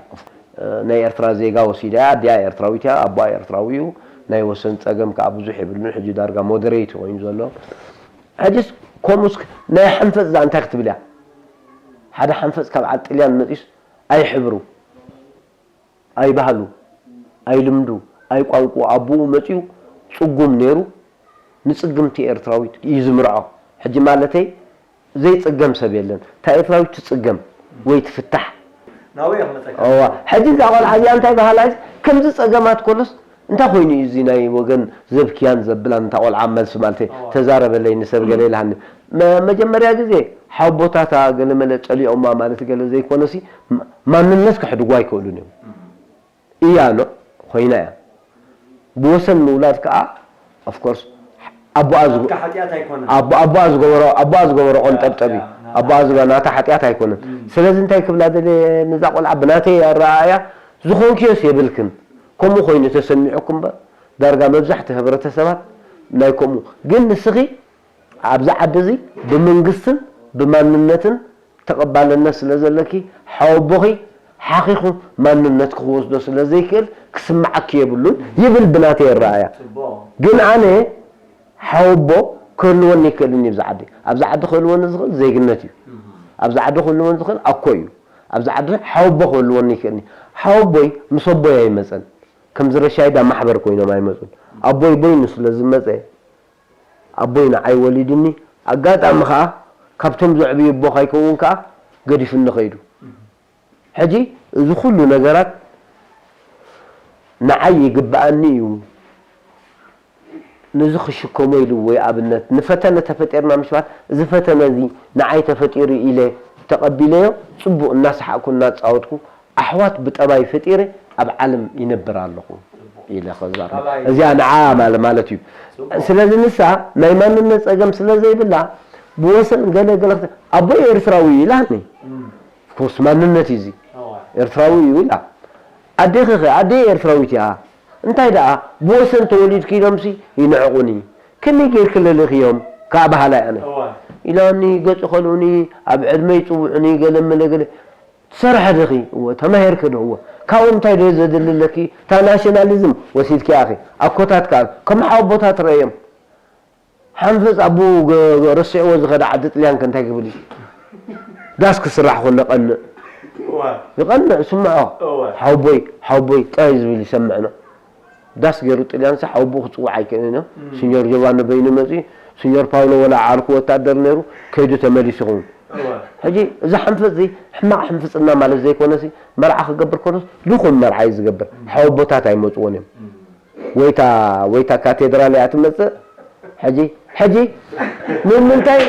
ናይ ኤርትራ ዜጋ ወሲዳ እያ። ኣዲኣ ኤርትራዊት እያ፣ ኣቦኣ ኤርትራዊ እዩ። ናይ ወሰን ጸገም ከኣ ብዙሕ የብሉን። ሕጂ ዳርጋ ሞደሬት ኮይኑ ዘሎ። ሕጂስ ከምኡስ ናይ ሓንፈጽ እዛ እንታይ ክትብል እያ? ሓደ ሓንፈጽ ካብ ዓድ ጥልያን መጺኡስ ኣይሕብሩ። ኣይ ባህሉ፣ ኣይ ልምዱ፣ ኣይ ቋንቋ ኣቦኡ መጺኡ ጽጉም ነይሩ ንጽግምቲ ኤርትራዊት እዩ ዝምርዖ። ሕጂ ማለተይ ዘይጽገም ሰብ የለን። እታ ኤርትራዊት ትጽገም ወይ ትፍታሕ። ናበይ እያ ክመጸካ? እዋ፣ ሕጂ እዛ ቆልዓ እዚኣ እንታይ ባህላ እዩ? ከምዚ ጸገማት ኮሎስ እንታይ ኮይኑ እዩ እዚ ናይ ወገን ዘብክያን ዘብላን እታ ቆልዓ መልሲ ማለተይ ተዛረበለይ ንሰብ ገለ ኢልሃኒ። መ- መጀመርያ ግዜ ሓቦታታ ገለ መለ ጸሊኦማ ማለት ገለ ዘይኮነሲ ማ- ማንነት ከሕድጉ ኣይክእሉን እዮም። እያ ኖ ኮይና እያ። ብወሰን ምውላድ ከዓ of course ኣቦኣ ዝጎ- ናትካ ሓጢኣት ኣይኮነን። ኣቦ- ኣቦኣ ዝገበሮ ኣቦኣ ዝገበሮ ቆንጠብጠብ እዩ። ናታ ኣቦኣ ዝገ ናታ ሓጢኣት ኣይኮነን። ስለዚ እንታይ ክብላ ደለ ንዛ ቆልዓ ብናተይ ኣረኣእያ ዝኾንክዮስ የብልክን ከምኡ ኮይኑ ተሰሚዑኩም እምበር ዳርጋ መብዛሕቲ ህብረተሰባት ናይ ከምኡ ግን ንስኺ ኣብዚ ዓዲ እዚ ብመንግስትን ብማንነትን ተቐባልነት ስለ ዘለኪ ሓወቦኺ ሓኺኹ ማንነትኪ ክወስዶ ስለ ዘይክእል ክስምዓኪ የብሉን ይብል ብናተይ ኣረኣእያ። ግን ኣነ ሓወቦ ክህልወኒ ይክእልን እዩ ኣብዚ ዓዲ። ኣብዚ ዓዲ ክህልወኒ ዝኽእል ዜግነት እዩ። ኣብዚ ዓዲ ክህልወኒ ዝኽእል ኣኮ እዩ። ኣብዚ ዓዲ ሓወቦ ክህልወኒ ይክእልን እዩ። ሓወቦይ ምስ ኣቦይ ኣይመፀን። ከምዚ ረሻይዳ ማሕበር ኮይኖም ኣይመፁን። ኣቦይ በይኑ ስለ ዝመፀ ኣቦይ ንዓይ ወሊድኒ ኣጋጣሚ ከዓ ካብቶም ዘዕብዩ ኣቦ ካይከውን ከዓ ገዲፉኒ ከይዱ። ሕጂ እዚ ኩሉ ነገራት ንዓይ ይግብኣኒ እዩ ነዚ ክሽከሞ ኢሉ ወይ ኣብነት ንፈተነ ተፈጢርና ምሽ በሃል እዚ ፈተነ እዚ ንዓይ ተፈጢሩ ኢለ ተቐቢለዮ ፅቡቕ እናሰሓቕኩ እናፃወትኩ ኣሕዋት ብጠባይ ፈጢረ ኣብ ዓለም ይነብር ኣለኹ ኢለ ከዛርብ እዚኣ ንዓ ማለ ማለት እዩ። ስለዚ ንሳ ናይ ማንነት ፀገም ስለ ዘይብላ ብወሰን ገለ ገለ ኣቦይ ኤርትራዊ እዩ ኢላኒ። ኮርስ ማንነት እዩ እዚ ኤርትራዊ እዩ ኢላ። ኣዴኺ ኸ ኣደይ ኤርትራዊት እያ እንታይ ደኣ ብወሰን ተወሊድኪ ኢሎምሲ ይንዕቑኒ ከመይ ጌርኪ ለለኺዮም ከዓ በሃላይ ኣነ ኢላኒ። ገፁ ከልኡኒ ኣብ ዕድመ ይፅውዑኒ ገለ መለ ገለ ትሰርሐ ዲኺ? እወ። ተማሂርኪ ዶ? እወ። ካብኡ እንታይ ዶ ዘድሊ ኣለኪ? እታ ናሽናሊዝም ወሲድኪ ኢኺ። ኣኮታት ከኣ ከም ሓወቦታት ረእዮም። ሓንፈጽ ኣቦኡ ገ- ገ- ረሲዕዎ ዝኸደ ዓዲ ጥልያን ከ እንታይ ክብል እዩ? ዳስ ክስራሕ ከሎ ቀንእ። እዋ። ይቐንእ፣ ስምዖ። እወ። ሓወቦይ፣ ሓወቦይ ጥራይ ዝብል ይሰምዕና። ዳስ ገይሩ ጥልያን ሲ ሓወቦኡ ክጽውዕ ኣይክእልን እዮ። ሲኞር ጆቫኒ በይኑ መጺኡ፣ ሲኞር ፓውሎ ወላ ዓርኩ ወታደር ነይሩ፣ ከይዱ ተመሊሱ ይኸውን። ሕጂ እዚ ሓንፈጽ እዚ ሕማቕ ሕንፍጽና ማለት ዘይኮነሲ፣ መርዓ ክገብር ከሎስ ልኹም መርዓ እዩ ዝገብር። ሓወቦታት ኣይመጽዎን እዮም። ወይታ ወይታ ካቴድራል እያ ትመጽእ። ሕጂ ሕጂ ንምንታይ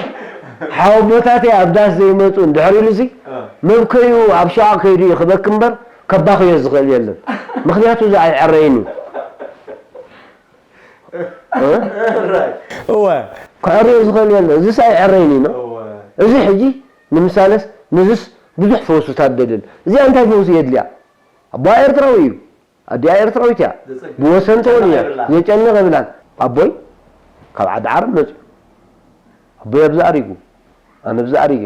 ሓወቦታት እያ ኣብ ዳስ ዘይመጹ እንድሕር ኢሉሲ፣ መብከዩ ኣብ ሸዋ ከይዱ እዩ ክበክ እምበር ከባኽዮ ዝኽእል የለን። ምኽንያቱ እዚ ኣይዕረይን እዩ። እ? እወ ክዕርዮ ዝኽእል የለን። እዚስ ኣይዕረይን እዩ። እዚ ሕጂ ንምሳለስ ንዝስ ብዙሕ ፈውስታት ደልል። እዚኣ እንታይ ፈውሲ የድልያ? ኣቦኣ ኤርትራዊ እዩ። ኣዲኣ ኤርትራዊት እያ። ብወሰን ትኾን እያ። ዘጨንቕ የብላን። ኣቦይ ካብ ዓዲ ዓረብ መፅዩ። ኣቦይ ኣብዚ ኣሪጉ፣ ኣነ ኣብዚ ኣሪገ።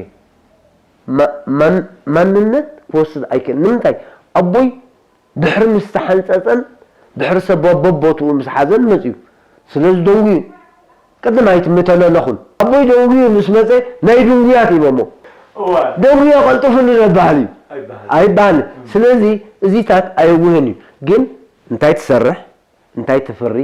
ማ- ማን- ማንነት ክወስድ ኣይክእል። ንምንታይ? ኣቦይ ድሕሪ ምስ ተሓንፀፀን ድሕሪ ሰብ በቦቦትኡ ምስ ሓዘን መፅዩ። ስለዚ ደንጉዩ። ቅድም ኣይትምተለለኹን። ኣቦይ ደንጉዩ ምስ መፀ ናይ ድንጉያት ሂበሞ። ደንጉዮ ቀልጥፍሉ ነባህል እዩ ኣይበሃል። ስለዚ እዚታት ኣየውህን እዩ። ግን እንታይ ትሰርሕ፣ እንታይ ትፍሪ፣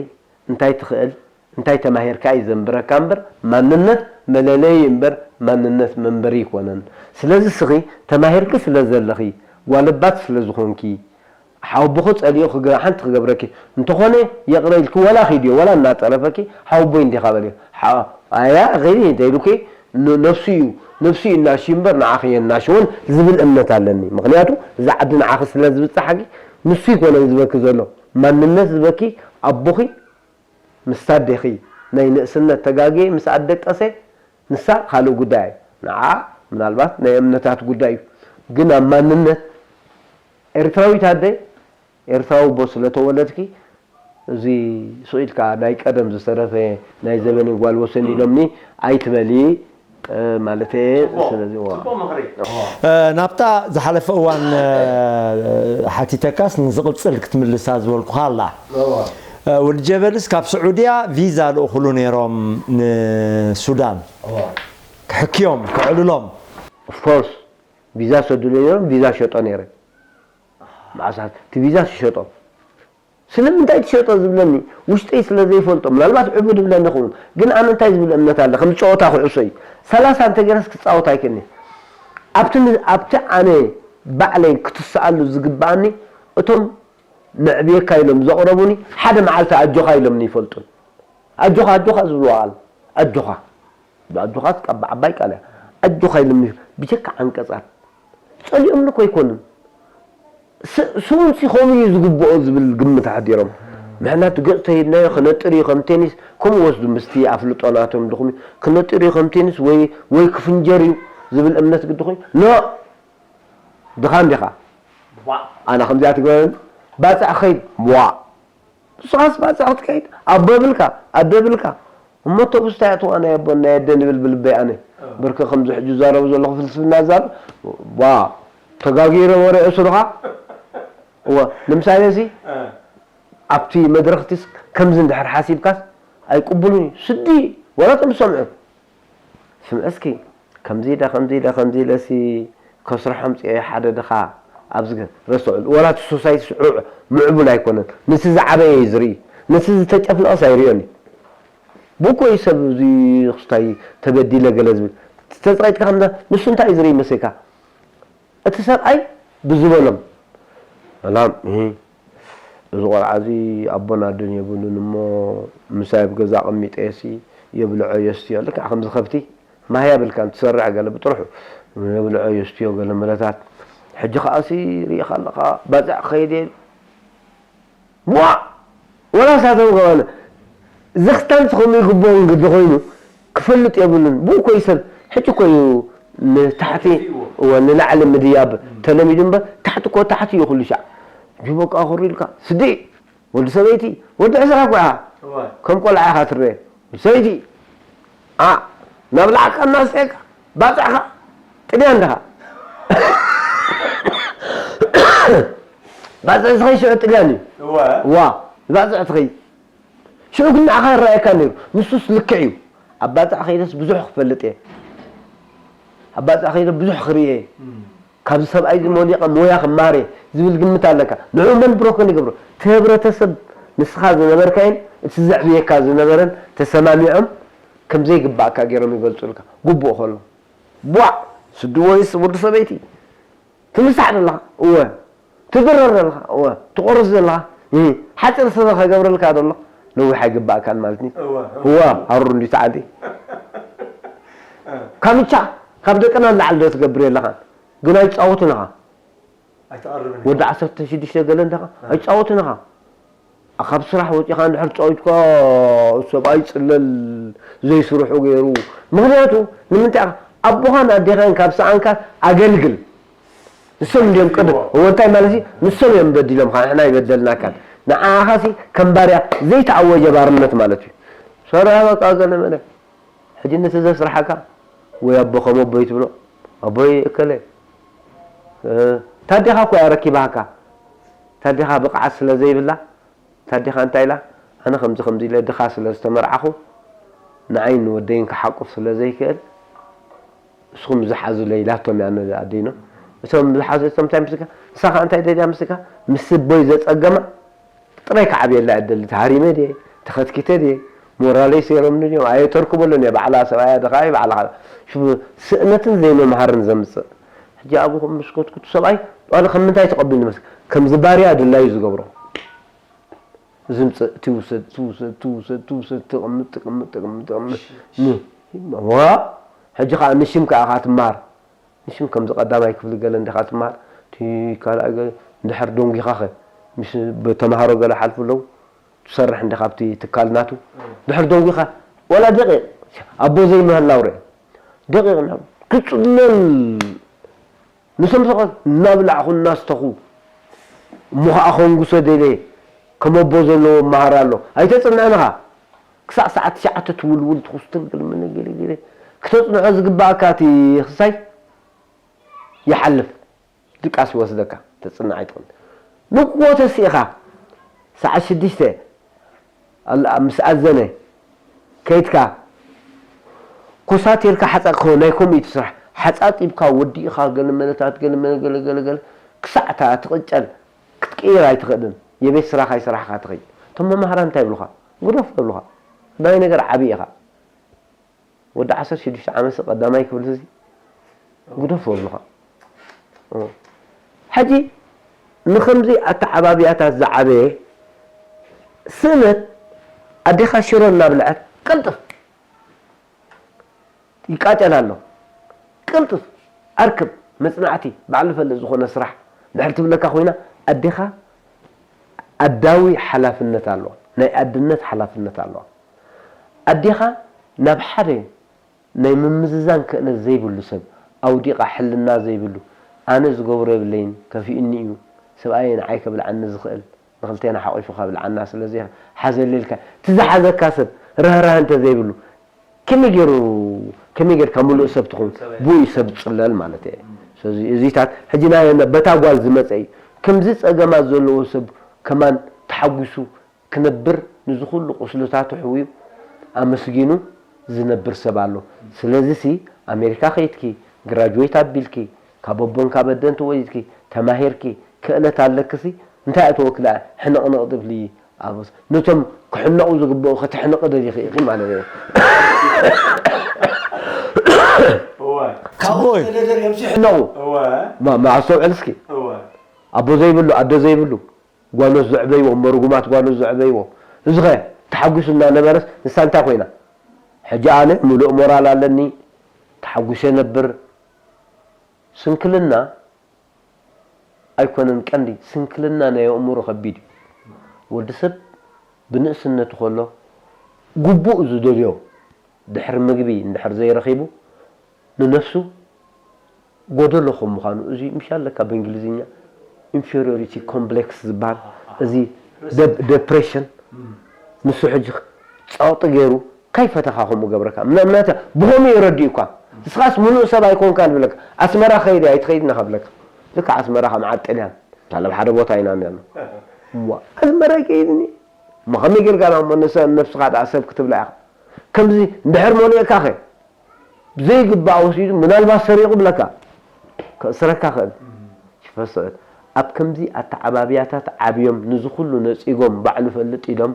እንታይ ትኽእል፣ እንታይ ተማሂርካ እዩ ዘንብረካ እምበር ማንነት መለለዪ እምበር ማንነት መንበሪ ኣይኮነን። ስለዚ እስኺ ተማሂርኪ ስለ ዘለኺ ጓለባት ስለ ዝኾንኪ ሓወቦኺ ጸሊኡ ክገ ሓንቲ ክገብረኪ እንተኾነ ይቕረ ኢልኪ ወላ ኺድዮ ወላ እናጸረፈኪ ሓወቦይ እንዲኻ በልዮ። ሓ- ኣያ ኺዲ እንተ ኢሉኪ ን- ነፍሱ እዩ ነፍሱ እዩ እናሽዩ እምበር ንዓኺ የናሽውን ዝብል እምነት ኣለኒ። ምኽንያቱ እዚ ዓዲ ንዓኺ ስለ ዝብጽሓኪ ንሱ ኣይኮነን ዝበኪ ዘሎ። ማንነት ዝበኪ ኣቦኺ ምስ ኣዴኺ ናይ ንእስነት ተጋግየ ምስ ኣደቀሰ ንሳ ካልእ ጉዳይ እያ። ንዓ ምናልባት ናይ እምነታት ጉዳይ እዩ። ግን ኣብ ማንነት ኤርትራዊት ኣደ ኤርትራዊ ኣቦ ስለ ተወለድኪ እዚ ስቕ ኢልካ ናይ ቀደም ዝተረፈ ናይ ዘበን ጓል ወሰን ኢሎምኒ ኣይትበሊ ማለት እየ። ስለዚ እዋ ናብታ ዝሓለፈ እዋን ሓቲተካስ ንዝቕፅል ክትምልሳ ዝበልኩኻ ኣላ። ወዲ ጀበልስ ካብ ስዑድያ ቪዛ ልእኹሉ ነይሮም ንሱዳን ክሕክዮም ክዕልሎም። ኦፍኮርስ ቪዛ ሰዱለይ ነይሮም ቪዛ ሸጦ ነይረ። መዓሳት እቲ ቪዛ ትሸጦ ስለምንታይ ትሸጦ ዝብለኒ ውሽጠይ ስለ ዘይፈልጦ ምናልባት ዕቡድ ይብለኒ ይኸውን። ግን ኣነ እንታይ ዝብል እምነት ኣለ ከም ጨወታ ኩዕሶ እዩ። ሰላሳ እንተገይረስ ክፃወት ኣይክእልን እየ። ኣብቲ ን- ኣብቲ ኣነ ባዕለይ ክትስኣሉ ዝግብኣኒ እቶም ነዕብየካ ኢሎም ዘቕረቡኒ ሓደ መዓልቲ ኣጆኻ ኢሎምኒ ይፈልጡን። ኣጆኻ ኣጆኻ ዝብልዎ ቃል ኣጆኻ ኣጆኻ ካብ ዓባይ ቃል እያ። ኣጆኻ ኢሎምኒ ብጀካ ዓንቀፃት ፀሊኦምኒ እኮ ኣይኮኑን። ስ- ስኡንሲ ከምኡ እዩ ዝግብኦ ዝብል ግምት ኣሕዲሮም። ምሕናት ገፅ ተሂድናዮ ክነጥር እዩ ከም ቴኒስ ከምኡ ወስዱ ምስቲ ኣፍልጦ ናቶም ድኹም እዩ። ክነጥር እዩ ከም ቴኒስ ወይ ወይ ክፍንጀር እዩ ዝብል እምነት ግዲ ኮይኑ ኖ ድኻ እንዲኻ ኣነ ከምዚኣ ትግበረኒ ባፅዕ ኸይድ ዋ ንስኻስ ባፅዕ ክትከይድ ኣቦ የብልካ ኣደ የብልካ እሞ ኣውቶቡስ እንታይ ኣእትዋ ናይ ኣቦን ናይ ኣደን ይብል ብልበይ ኣነ ብርክ ከምዚ ሕጂ ዝዛረቡ ዘለኹ ፍልስፍና ዝዛረብ ዋ ተጋጊረ ወረ እሱ ድኻ እወ ንምሳሌ ሲ ኣብቲ መድረኽቲስ ከምዚ እንድሕር ሓሲብካስ ኣይቅቡሉን እዩ ስዲ ወላ እቶም ዝሰምዑ ስምዒ እስኪ ከምዚ ኢለ ከምዚ ኢለ ከምዚ ኢለ ሲ ከስርሖ ኣምፅኦ ሓደ ድኻ ኣብዚ ረስዑ ወላ እቲ ሶሳይቲ ስዑዕ ምዕቡል ኣይኮነን ነቲ ዝዓበየ እዩ ዝርኢ ነቲ ዝተጨፍለቐስ ኣይርእዮን እዩ ብእኮ እዩ ሰብ እዚ ክስታይ ተበዲለ ገለ ዝብል ተፀቂጥካ ከምዛ ንሱ እንታይ እዩ ዝርኢ መሰልካ እቲ ሰብኣይ ብዝበሎም ሰላም እሂ፣ እዚ ቆልዓ እዚ ኣቦን ኣደን የብሉን እሞ ምሳይ ኣብ ገዛ ኣቐሚጠየሲ የብልዖ የስትዮ ልክዕ ከምዚ ከብቲ ማህያ ብልካ እንትሰርዕ ገለ ብጥርሑ የብልዖ የስትዮ ገለ ምረታት ሕጂ ከዓሲ ርኢኻ ኣለኻ ባፅዕ ክኸይድ እየ ዋ ወላ ሳቶም ከማን ዘኽታም ዝኾኑ ይግብኦም ግዲ ኮይኑ ክፈልጥ የብሉን ብኡ ኮይ ሰብ ሕጂ ኮዩ ንታሕቲ እወ ንላዕሊ ምድያብ ተለሚዱ እምበር ታሕቲ ኮ ታሕቲ እዩ ኩሉ ሻዕ ጅቦ ከዓ ክሩ ኢልካ ስዲ ወዲ ሰበይቲ ወዲ ዕስራ እኮ ኢኻ ከም ቆልዓ ኢኻ ትረአ ወዲ ሰበይቲ ኣ ናብ ላዕካ እናስተየካ ባፅዕኻ ጥልያን ድኻ ባፅዕ ዝኸይ ሽዑ ጥልያን እዩ ዋ ባፅዕ ትኸይ ሽዑ ግን ንዓኻ ይረኣየካ ነይሩ ንሱስ ልክዕ እዩ ኣብ ባፅዕ ከይደስ ብዙሕ ክፈልጥ እየ ኣብ ባፅዕ ከይደ ብዙሕ ክርኢ እየ ካብዚ ሰብኣይ እዚ መሊቐ ሞያ ክማር እየ ዝብል ግምት ኣለካ ንዕኡ መን ብሮከን ይገብሮ እቲ ህብረተሰብ ንስኻ ዝነበርካይን እቲ ዘዕብየካ ዝነበረን ተሰማሚዖም ከም ዘይግባእካ ገይሮም ይገልጹልካ። ግቡእ ከሎ፣ ቧዕ! ስዲ ወይስ ወዲ ሰበይቲ? ትምሳሕ ዘለኻ? እወ። ትድረር ዘለኻ? እወ። ትቆርስ ዘለኻ? እህ። ሓጺር ስረ ከገብረልካ ዘሎ? ነዊሕ ኣይግባእካን ማለት እዩ። እወ። እወ፣ ሃሩር እንዲዩ ተዓዲ። ካምቻ፣ ካብ ደቅና ንላዕሊ ዶ ትገብር የለኻን? ግን ኣይጻወቱን ኢኻ። ኣይትቐርብን። ወዲ ዓሰርተ ሽዱሽተ ገለ እንዲኻ? ኣይጻወቱን ኢኻ። ካብ ስራሕ ወጺኻ እንድሕር ጸዊትካ ሰብኣይ ጽለል ዘይስርሑ ገይሩ። ምኽንያቱ ንምንታይ ኢኻ? ኣቦኻን ኣዴኻን ካብ ሰኣንካ ኣገልግል። ንሶም እንድዮም ቅድም። እዎ። እዎ፣ እንታይ ማለት እዩ? ንሶም እዮም በዲሎምኻ፣ ንሕና ኣይበደልናካን። ንዓኻሲ ከም ባርያ ዘይተኣወጀ ባርነት ማለት እዩ። ሰርሕ በቃ ገለ መለ። ሕጂ ነቲ ዘስርሓካ ወይ ኣቦ ከም ኣቦይ ትብሎ፣ ኣቦይ እከለ፣ እ፣ ታዴኻ እኮ እያ ረኪባካ። ታዴኻ ብቕዓት ስለ ዘይብላ፣ ታዴኻ እንታይ ኢላ? ኣነ ከምዚ ከምዚ ኢለ ድኻ ስለ ዝተመርዓኹ፣ ንዓይን ንወደይን ክሓቁፍ ስለ ዘይክእል፣ ንስኹም ዝሓዙለይ ኢላቶም እያ ነዛ ኣዴኖ። እቶም ዝሓዙ፣ እቶም እንታይ ምስልካ? ንሳ ኸዓ እንታይ ደልያ ምስልካ? ምስ ኣቦይ ዘጸገማ ጥራይ ክዓብየላ እያ ትደሊ። ተሃሪመ ድየ? ተኸትኪተ ድየ? ሞራለይ ሰይሮምኒ ድዮም? ኣየተርክበሉን እየ። ባዕላ ሰብኣያ ድኻ እዩ፣ ባዕላ ኸ-፣ ሽቡ ስእነትን ዘይምምሃርን ዘምጽእ። ሕጂ ኣብኹም ምስ ከትኩቱ ሰብኣይ፣ ዋላ ከም ምንታይ ተቐቢሉ ይመስል? ከምዚ ባርያ ድላዩ ዝገብሮ። ዝምጽእ፣ ትውሰድ፣ ትውሰድ፣ ትውሰድ፣ ትውሰድ፣ ትቕምጥ፣ ትቕምጥ፣ ትቕምጥ፣ ትቕምጥ። እሺ፣ እሺ። ን-፣ ዋ፣ ሕጂ ኸኣ ንሽም ከኣ ኢኻ ትመሃር። ንሽም ከምዚ ቀዳማይ ክፍሊ ገለ እንዲኻ ትመሃር፣ እቲ ካልኣይ ገለ፣ እንድሕር ደንጒኻኸ፣ ምስ ተምሃሮ ገለ ሓልፉ ኣለዉ፣ ትሰርሕ እንዲኻ ኣብቲ ትካል ናቱ፣ እም። እንድሕር ደንጒኻ፣ ዋላ ደቂቕ፣ ኣቦ ዘይምህላው ርአ። ደቂቕ ናብ ክጽለል፣ ንሶም ሰቐት እናብላዕኹ እናስተኹ፣ እሞ ኸዓ ከንጉሶ ደልየ፣ ከም ኣቦ ዘለዎ መሃር ኣሎ። ኣይተጽንዕን ኢኻ። ክሳዕ ሰዓት ትሽዓተ ትውልውል ትኹስትል ገለ መለ ገለ ገለ ክተጽንዖ ዝግባእካ እቲ ክሳይ ይሓልፍ። ድቃስ ይወስደካ። ተጽንዕ ኣይትኹን። ንግሆ ተሲእኻ ሰዓት ሽዱሽተ ኣል-፣ ምስ ኣዘነ ከይድካ ኮሳቲርካ ሓጻ-፣ ኮ-፣ ናይ ኮሚቴ ስራሕ ሓጻጺብካ ወዲእኻ ገለ መለታት ገለ መለ ገለ ገለ ገለ ክሳዕ እታ ትቕጨል ክትቅይር ኣይትኽእልን። የቤት ስራኻ ይስራሕኻ ትኸይድ። እቶም መማህራን እንታይ ይብሉኻ? ግደፎ ይብሉኻ። ናይ ነገር ዓቢ ኢኻ። ወዲ ዓሰርተ ሽዱሽተ ዓመት ቀዳማይ ክፍሊ እዚ ግደፎ ይብሉኻ። እ። ሕጂ ንኸምዚ ኣተዓባብያታት ዝዓበየ ስእነት ኣዴኻ ሽሮ እናብልዐት ቅልጥፍ ይቃጨል ኣሎ። ቅልጥፍ ኣርክብ መጽናዕቲ ባዕሉ ፈልጥ ዝኾነ ስራሕ ድሕር ትብለካ ኮይና ኣዴኻ ኣዳዊ ሓላፍነት ኣለዋ። ናይ ኣድነት ሓላፍነት ኣለዋ። ኣዴኻ ናብ ሓደ ናይ ምምዝዛን ክእለት ዘይብሉ ሰብ ኣውዲቓ ሕልና ዘይብሉ ኣነ ዝገብሮ የብለይን ከፊኡኒ እዩ ሰብኣየ ንዓይ ከብልዓኒ ዝኽእል ንኽልቴና ሓቒፉ ከብልዓና ስለ ዘይኽእል ሓዘለይ ኢልካ እቲ ዝሓዘካ ሰብ ርህራህ እንተ ዘይብሉ ከመይ ገይሩ ከመይ ጌርካ ምሉእ ሰብ ትኾን? ብኡ እዩ ሰብ ዝጽለል ማለት እየ። ስለዚ እዚታት ሕጂ ናይ በታ ጓል ዝመጸ እዩ። ከምዚ ጸገማት ዘለዎ ሰብ ከማን ተሓጒሱ ክነብር ንዚ ኩሉ ቁስልታቱ ሕውዩ ኣመስጊኑ ዝነብር ሰብ ኣሎ። ስለዚሲ ኣሜሪካ ከይድኪ ግራጅዌት ኣቢልኪ ካብ ኣቦን ካብ ኣደን ተወሊድኪ ተማሂርኪ ክእለት ኣለክሲ እንታይ እተወክላ ሕንቕንቕ ትብሊ ኣበስ ነቶም ክሕነቑ ዝግብኡ ከተሕንቒ ደሊኺ ኢኺ ማለት እዩ። እወ። ካብኡ እወ። ተደርደር እዮም ዝሕነቑ። እወ። ማ-፣ ማ-፣ ኣስተውዕል እስኪ። እወ። ኣቦ ዘይብሉ፣ ኣደ ዘይብሉ፣ ጓኖት ዘዕበይዎ፣ እሞ ርጉማት ጓኖት ዘዕበይዎ። እዚኸ ተሓጒሱ እናነበረስ ንሳ እንታይ ኮይና? ሕጂ ኣነ ምሉእ ሞራል ኣለኒ፣ ተሓጒሰ ነብር። ስንክልና ኣይኮነን ቀንዲ፣ ስንክልና ናይ ኣእምሮ ከቢድ እዩ። ወዲ ሰብ ብንእስነቱ ከሎ ግቡእ ዝደልዮ ድሕሪ ምግቢ እንድሕር ዘይረኺቡ ንነፍሱ ጎደሎ ከም ምዃኑ፣ እዚ ምሽ ኣለካ ብእንግሊዝኛ ኢንፌሪዮሪቲ ኮምፕሌክስ ዝበሃል፣ እዚ ደፕ-፣ ደፕሬሽን፣ ንሱ ሕጂ ጸቕጢ ገይሩ ካይ ፈተኻ ከምኡ ገብረካ? ምና-፣ ምናተ ብኸምኡ የረድኡካ። ንስኻስ ምሉእ ሰብ ኣይኮንካን ይብለካ። ኣስመራ ከይደ ኣይትኸይድን ኢኻ ብለካ። ልክዕ ኣስመራ ከም ዓድ ጥልያን። ታለብ ሓደ ቦታ ኢና እኒኣና። እዋ፣ ኣስመራ ኣይከይድን እየ። እሞ ከመይ ጌርካ ዳ እሞ ንሰ-፣ ነብስኻ ደኣ ሰብ ክትብላ ኢኻ? ከምዚ እንድሕር መሊእካኸ? ብዘይግባእ ወሲዱ ምናልባት ሰሪቑ ብለካ። ከእስረካ ክእል። ሽፈ ስዕድ። ኣብ ከምዚ ኣተዓባብያታት ዓብዮም፣ ንዚ ኩሉ ነጺጎም፣ ባዕሉ ፈልጥ ኢሎም፣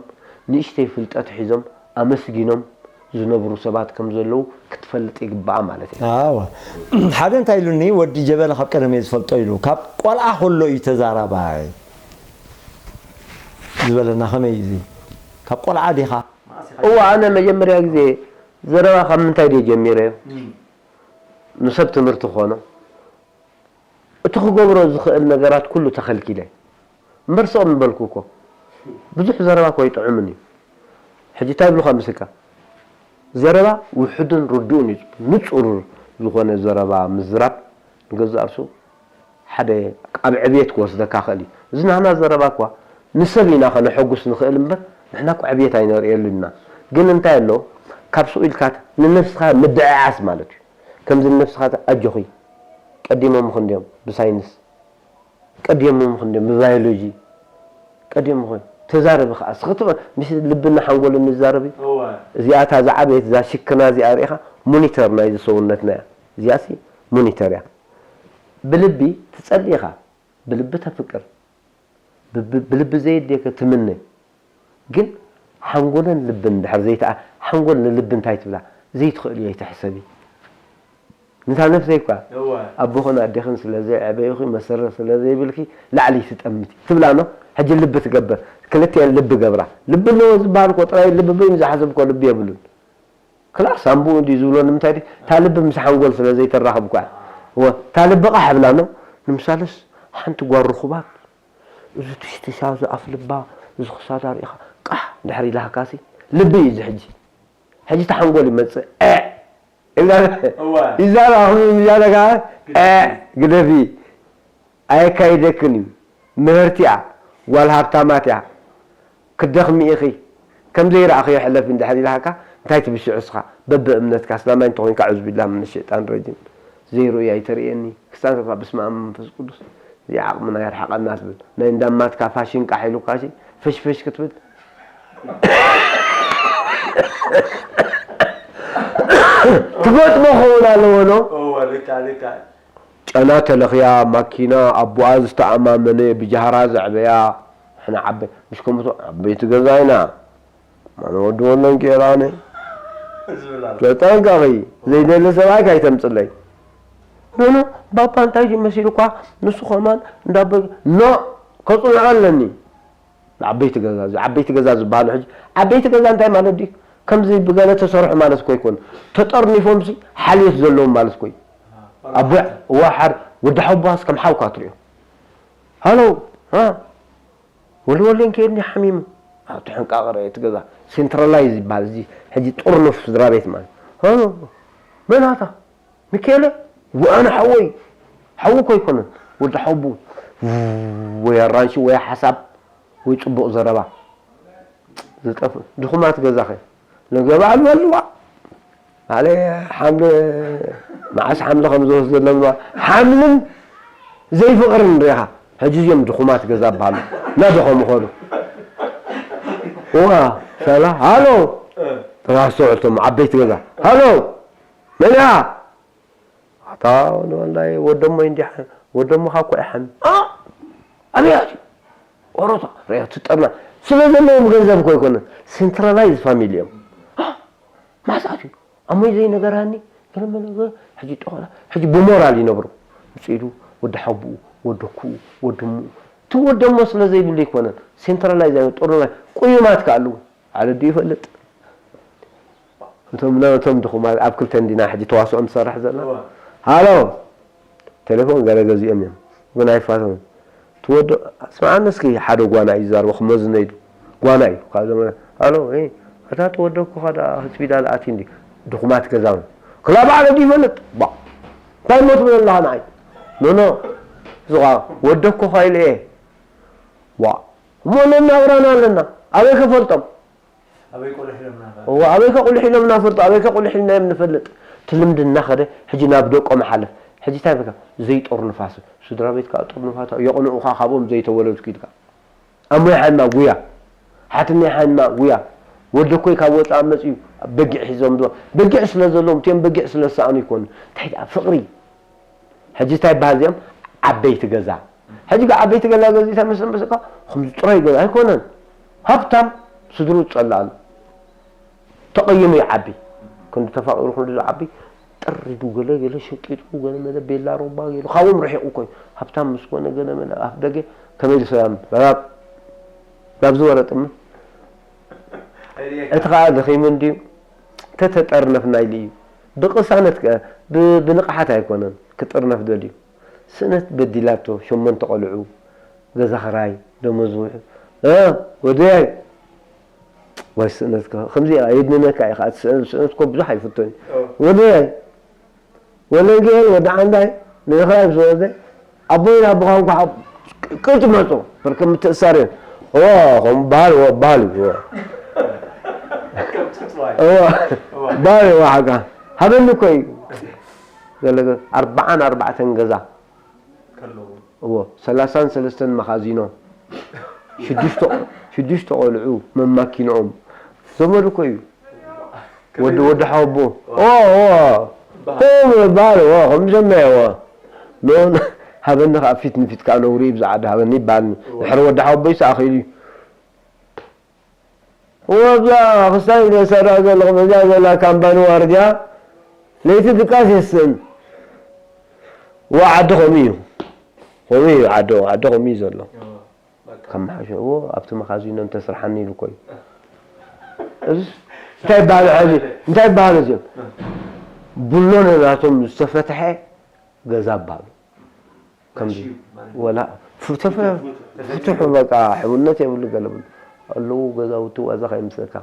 ንእሽተይ ፍልጠት ሒዞም፣ ኣመስጊኖም ዝነብሩ ሰባት ከም ዘለዉ ክትፈልጥ ይግባኣ ማለት እዩ። ኣዋ። ሓደ እንታይ ኢሉኒ፣ "ወዲ ጀበል ካብ ቀደም እየ ዝፈልጦ" ኢሉ። "ካብ ቆልዓ ከሎ እዩ ተዛራባይ" ዝበለና። ከመይ እዩ እዚ? ካብ ቆልዓ ዲኻ? እዋ፣ ኣነ መጀመርያ ግዜ ዘረባ ካብ ምንታይ ድየ ጀሚረዮ? ንሰብ ትምህርቲ ክኾኖ። እቲ ክገብሮ ዝኽእል ነገራት ኩሉ ተኸልኪለ። እምበር ስቕ ምበልኩ እኮ። ብዙሕ ዘረባ እኮ ኣይጥዑምን እዩ። ሕጂ እንታይ ይብሉኻ ምስልካ? ዘረባ ውሑድን ርዱእን እዩ። ንጹር ዝኾነ ዘረባ ምዝራብ ንገዛእ ርእሱ ሓደ ኣብ ዕብየት ክወስደካ ክእል እዩ። እዚ ናህና ዘረባ እኳ ንሰብ ኢና ከነሐጉስ ንኽእል እምበር፣ ንሕና እኮ ዕብየት ኣይነርእየሉን ኢና። ግን እንታይ ኣሎ? ካብ ስቕ ኢልካ ንነብስኻ ምድዕዓስ ማለት እዩ። ከምዚ ንነብስኻ ኣጆኺ፣ ቀዲሞምኺ እንድዮም ብሳይንስ፣ ቀዲሞምኺ እንድዮም ብባዮሎጂ፣ ቀዲሞምኺ። ተዛረቢ ከኣ፣ እስኺ ትበ-፣ ምስ ልብና ሓንጎልን ንዛረብ እዩ። እዋ። እዚኣ እታ ዝዓበየት፣ እዛ ሽክና እዚኣ ርኢኻ፣ ሞኒተር ናይዚ ሰውነትና እያ። እዚኣሲ ሞኒተር እያ። ብልቢ ትጸሊ ኢኻ፣ ብልቢ ተፍቅር፣ ብብ-፣ ብልቢ ዘየድልየካ ትምነ። ግን ሓንጎልን ልብን ድሕር ዘይተኣ-፣ ሓንጎል ንልቢ እንታይ ትብላ? ዘይትኽእልዮ ኣይትሕሰቢ። ነታ ነፍሰይ እኳ እወ። ኣቦኽን ኣዴኽን ስለ ዘየዕበዩኺ፣ መሰረት ስለ ዘይብልኪ ላዕሊ ትጠምቲ ትብላ ኖ? ሕጂ ልቢ ትገብር። ክልቲኤን ልቢ ገብራ። ልቢ ኣለዎ ዝበሃል እኮ ጥራይ ልቢ በይኑ ዝሓስብ እኮ ልቢ የብሉን። ክላእ ሳምቡኡ እንድዩ ዝብሎ ንምንታይ ድዩ? እታ ልቢ ምስ ሓንጎል ስለ ዘይተራኽብ እኳ። እወ፣ እታ ልቢ ቃሕ ብላ ኖ? ንምሳሌስ ሓንቲ ጓል ርኹባት፣ እዚ ትሽትሻ፣ እዚ ኣፍ ልባ፣ እዚ ክሳዳ ርኢኻ ቃሕ እንድሕር ኢላካሲ፣ ልቢ እዩ እዚ ሕጂ። ሕጂ እቲ ሓንጎል ይመጽእ። ኤዕ! ኢዛ-፣ እወ። ይዛረብ፣ ኣኹም ይዛረብ ከኣ፣ ግደፊ። ኤዕ! ግደፊ። ኣየካይደክን እዩ። ምህርቲ እያ። ጓል ሃብታማት እያ። ክትደኽሚ ኢኺ። ከም ዘይረኣኽዮ ሕለፊ እንድሕር ኢልሃካ፣ እንታይ ትብል ሽዑ እስኻ? በብእምነትካ፣ እስላማይ እንተኾይንካ፣ ዑዝቢላህ ምነ ሸይጣን ረጂም። ዘይርእዩ ኣይተርእየኒ። ክስታን ከኣ በስመ ኣብ መንፈስ ቅዱስ። እዚ ዓቕምና የርሕቐና ትብል። ናይ እንዳማትካ ፋሽን ቃሕ ኢሉካሲ፣ ፍሽፍሽ ክትብል። ትገጥሞ ክኸውን ኣለዎ ዶ? እወ፣ ልክዕ፣ ልክዕ። ጨና ተለኽያ፣ ማኪና፣ ኣቦኣ ዝተኣማመነ፣ ብጃህራ ዘዕበያ፣ ንሕና ዓበ-፣ ምስ ከምኡ ዓበይቲ ገዛ ኢና። ማን ወዲ ወለን ጌራነ? ዝብል ኣሎ። ተጠንቀቒ፣ ዘይደሊ ሰብኣይ ካይተምጽለይ። ኖ፣ ኖ፣ ባባ እንታይ ድዩ መሲሉኳ? ንሱ ኸማን እንዳበ-፣ ኖ፣ ከጽንዖ ኣለኒ። ዓበይቲ ገዛ፣ እዚ ዓበይቲ ገዛ ዝበሃሉ ሕጂ፣ ዓበይቲ ገዛ እንታይ ማለት ድዩ? ከምዚ ብገለ ተሰርሑ ማለት እኮ ኣይኮን። ተጠርኒፎምሲ ሓልዮት ዘለዎም ማለት እኮ እዩ። ኣቦ፣ እዋ፣ ሓር፣ ወዲ ሓውቦኻስ ከም ሓውካ ትሪኦ። ሃሎ፣ ሃ? ወልወሌን ከየድኒ ሓሚሙ። ኣብ ትሕንቃቕ ርአየት ገዛ። ሴንትራላይዝ ይበሃል። እዚ ሕጂ ጥርኑፍ ስድራ ቤት ማለት። ሃሎ፣ መን ኣታ? ሚካኤለ? ወኣነ ሓወይ። ሓዊ እኮ ኣይኮነን። ወዲ ሓቡ። ወይ ኣራንሺ፣ ወይ ሓሳብ፣ ወይ ጽቡቕ ዘረባ። ዝጠፍ-፣ ድኹማት ገዛኸ? ነገ በዓል በልዋ። ባዕለ ሓምለ፣ መዓስ ሓምለ ከም ዝወስድ ዘሎምዋ። ሓምልን ዘይፍቕርን ርኢኻ። ሕጂ እዚኦም ድኹማት ገዛ በሃሉ። እናደኸሙ ኸዱ። እዋ፣ ሰላ፣ ሃሎ። እ። ተባስተውዕልቶም ዓበይቲ ገዛ። ሃሎ። መን እያ? ኣታ ንወላይ ወደሞይ እንዲሕ-፣ ወደሞኻ እኮ ይሓሚ። ኣ! ኣበይ ኣትዩ? ኦሮታ፣ ርያ ትጠርና። ስለ ዘለዎም ገንዘብ እኮ ኣይኮነን። ሴንትራላይዝ ፋሚሊ እዮም። ኣ! መዓስ ኣትዩ? ኣሞይ ዘይነገራኒ። ገለ መለ ገ-፣ ሕጂ ጠቐላ፣ ሕጂ ብሞራል ይነብሩ። ውፅኢቱ ወዲ ሓቡኡ፣ ወዲ ኣኩኡ፣ ወዲ እሙኡ። እቲ ወደሞ ስለ ዘይብሉ ኣይኮነን። ሴንትራላይዝ ኣይኮነን። ጥሩላይ ቁዩማት ከ ኣለዉ። ዓለዱ ይፈልጥ። እቶም፣ እቶም ድኹማት ኣብ ክልተ እንዲና ሕጂ ተዋስኦ ንሰርሕ ዘለና። እዋ። ሃሎ። ቴሌፎን ገለ ገዚኦም እዮም። ግን ኣይፋተውን። ትወዶ፣ ስምዓኒ እስኪ ሓደ ጓና እዩ ዝዛረቦ፣ ክመዝኖ ኢሉ። ጓና እዩ። ካብ ዘመነ፣ ሃሎ፣ እ፣ ኣታ ትወዶ እኮ ኸዳ ህዝቢ ዳል ኣትዩ እንዲ። ድኹማት ገዛውን። ክላ ባዕለ ድዩ ይፈልጥ? ባ። እንታይ እሞ ትብል ኣለኻ ንዓይ? ኖ፣ ኖ። እሱ ኸዓ ወዶ እኮ ኸ ኢለ እየ። ዋ። እሞ ነናብራና ኣለና። ኣበይ ከፈልጦም? ኣበይ ቆልሕ ኢሎምና ኸ? እዋ፣ ኣበይ ከ ቁልሕ ኢሎምና ፈልጡ? ኣበይ ከ ቁልሕ ኢልና እዮም ንፈልጥ? እቲ ልምዲ እናኸደ፣ ሕጂ ናብ ደቆም ሓልፍ። ሕጂ እንታይ በልካ? ዘይጦር ንፋስ። ስድራ ቤትካ ጦር ንፋስ የቕንኡኻ፣ ካብኦም ዘይተወለድኩ ኢልካ። ኣሞይ ሓንማ ጉያ። ሓትነይ ሓንማ ጉያ። ወደኮይ ካብ ወፃእ መፅዩ በጊዕ ሒዞም ዶ-፣ በጊዕ ስለ ዘለዎም፣ እቲኦም በጊዕ ስለ ዝሰኣኑ ይኮኑ። እንታይ ደኣ ፍቕሪ። ሕጂ እንታይ ይበሃል እዚኦም? ዓበይቲ ገዛ። ሕጂ ከ ዓበይቲ ገዛ ገዚእካ ምስ ተንበሰካ፣ ከምዚ ጥራይ ገዛ ኣይኮነን። ሃብታም ስድርኡ ዝጸልኣሉ። ተቐይሙ ይዓቢ። ክንዲ ተፋቒሩ ክንዲ ዝዓቢ፣ ጥር ኢሉ ገለ ገለ ሸቂጡ፣ ገለ መለ ቤላ ሮባ ገይሩ፣ ካብኦም ርሒቑ እኮ እዩ። ሃብታም ምስ ኮነ ገለ መለ ኣፍ ደገ ከመይ ኢሉ ሰላም፣ ናብ፣ ናብ ዝበረ ጥምት። እቲ ኸኣ ደኺሙ እንድዩ፣ ተተጠርነፍና ኢሉ እዩ። ብቕሳነት ከ፣ ብ-፣ ብንቕሓት ኣይኮነን ክጥርነፍ ደልዩ። ስእነት በዲላቶ፣ ሸሞንተ ቆልዑ፣ ገዛ ኽራይ፣ ደሞዝ ውሑድ። እ፣ ወደይ! ዋይ ስእነት ከ፣ ከምዚ የድንነካ ኢኻ። እቲ ስእነት፣ ስእነት እኮ ብዙሕ ኣይፍቶን እዩ። ኦ። ወደይ! ወለንጌል፣ ወዲ ዓንዳይ፣ ንኽራይ ምስ ወረደ፣ ኣቦይን ኣቦኻን ኳ ቅጭ መጾ፣ በርከ ምትእሳር እዮም። ኦ፣ ከም በሃል፣ ኦ፣ በሃል እዩ፣ ኦ። ከም ጡጥ ማለት። ኦ፣ እዋ። በሃል እዩ፣ ሓቃ። ሃበኒ እኮ እዩ። ገለ ገ-፣ ኣርብዓን ኣርባዕተን ገዛ። ከለዉ። እዎ፣ ሰላሳን ሰለስተን መኻዚኖ። ሽዱሽተ፣ ሽዱሽተ ቆልዑ፣ መማኪንኦም። ዘመዱ እኮ እዩ። ወዲ፣ ወዲ ሓወቦ። ኦ፣ ኦ። በሃል። ኦ፣ በሃል፣ ኦ፣ ከም ዘመየ፣ ኦ። ኖ፣ ሃበኒ ከኣ ፊት ንፊት ከኣ ነውሪ ብዝዓዲ ሃበኒ ይበሃልኒ። እዎ። ድሕሪ ወዲ ሓወቦ ይሰኣኺሉ እዩ። እዎ፣ ኣብዛ ክስታይ ዝሰራ ዘለኹም፣ እዛ ዘላ ካምፓኒ ዋርድያ፣ ለይቲ ድቃስ የስእን። እዎ፣ ዓዲ ከምኡ እዩ። ከምኡ እዩ፣ ዓዲ፣ ዓዲ ከምኡ እዩ ዘሎ። እዎ፣ በቃ። ከም ሓሸ፣ እዎ፣ ኣብቲ መኻዚኖ እንተስርሓኒ ኢሉ እኮ እዩ። እዚስ እንታይ ይበሃል ሕዚ? እንታይ ይበሃል እዚኦም? ቡሎ ነናቶም ዝተፈትሐ ገዛ ይበሃሉ። ከምዚ ማሽን ማለት ወላ ፍተፈ ፍትሑ ፍትሑ በቃ ሕውነት የብሉ ገለ ብሉ ኣለዉ ገዛውቲ ዋዛ ከይምስለካ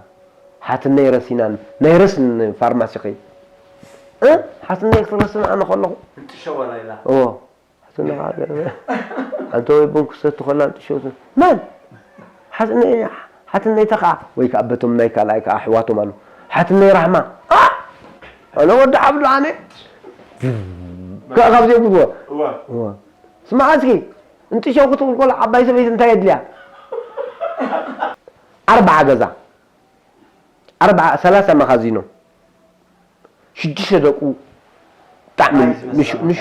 ሓትነይ ረሲናን ናይ ረስን ፋርማሲ ኸይ እ ሓትነይ ክትረስን ኣነ ከለኹ እንጥሸ ዋላ ኢላ እዎ ሓትነ ኸዓ ገለ ሓንቲ ወይ ቡን ክሰቲ ከላ እንጥሸ መን ሓትነይ ሓትነይ ተኻ ወይ ከዓ በቶም ናይ ካልኣይ ከዓ ኣሕዋቶም ኣሉ ሓትነይ ራሕማ ኣ ኣነ ወዲ ዓብዱ ኣነ ከ ካብ ዘይብልዎ እዋ እዋ ስማዕ እስኪ እንጥሸው ክትብል ከሎ ዓባይ ሰበይቲ እንታይ የድልያ ኣርባዓ ገዛ ኣርባዓ ሰላሳ መኻዚኖ ሽዱሽተ ደቁ ብጣዕሚ ማይ ዝመሰለ ንሹ ንሹ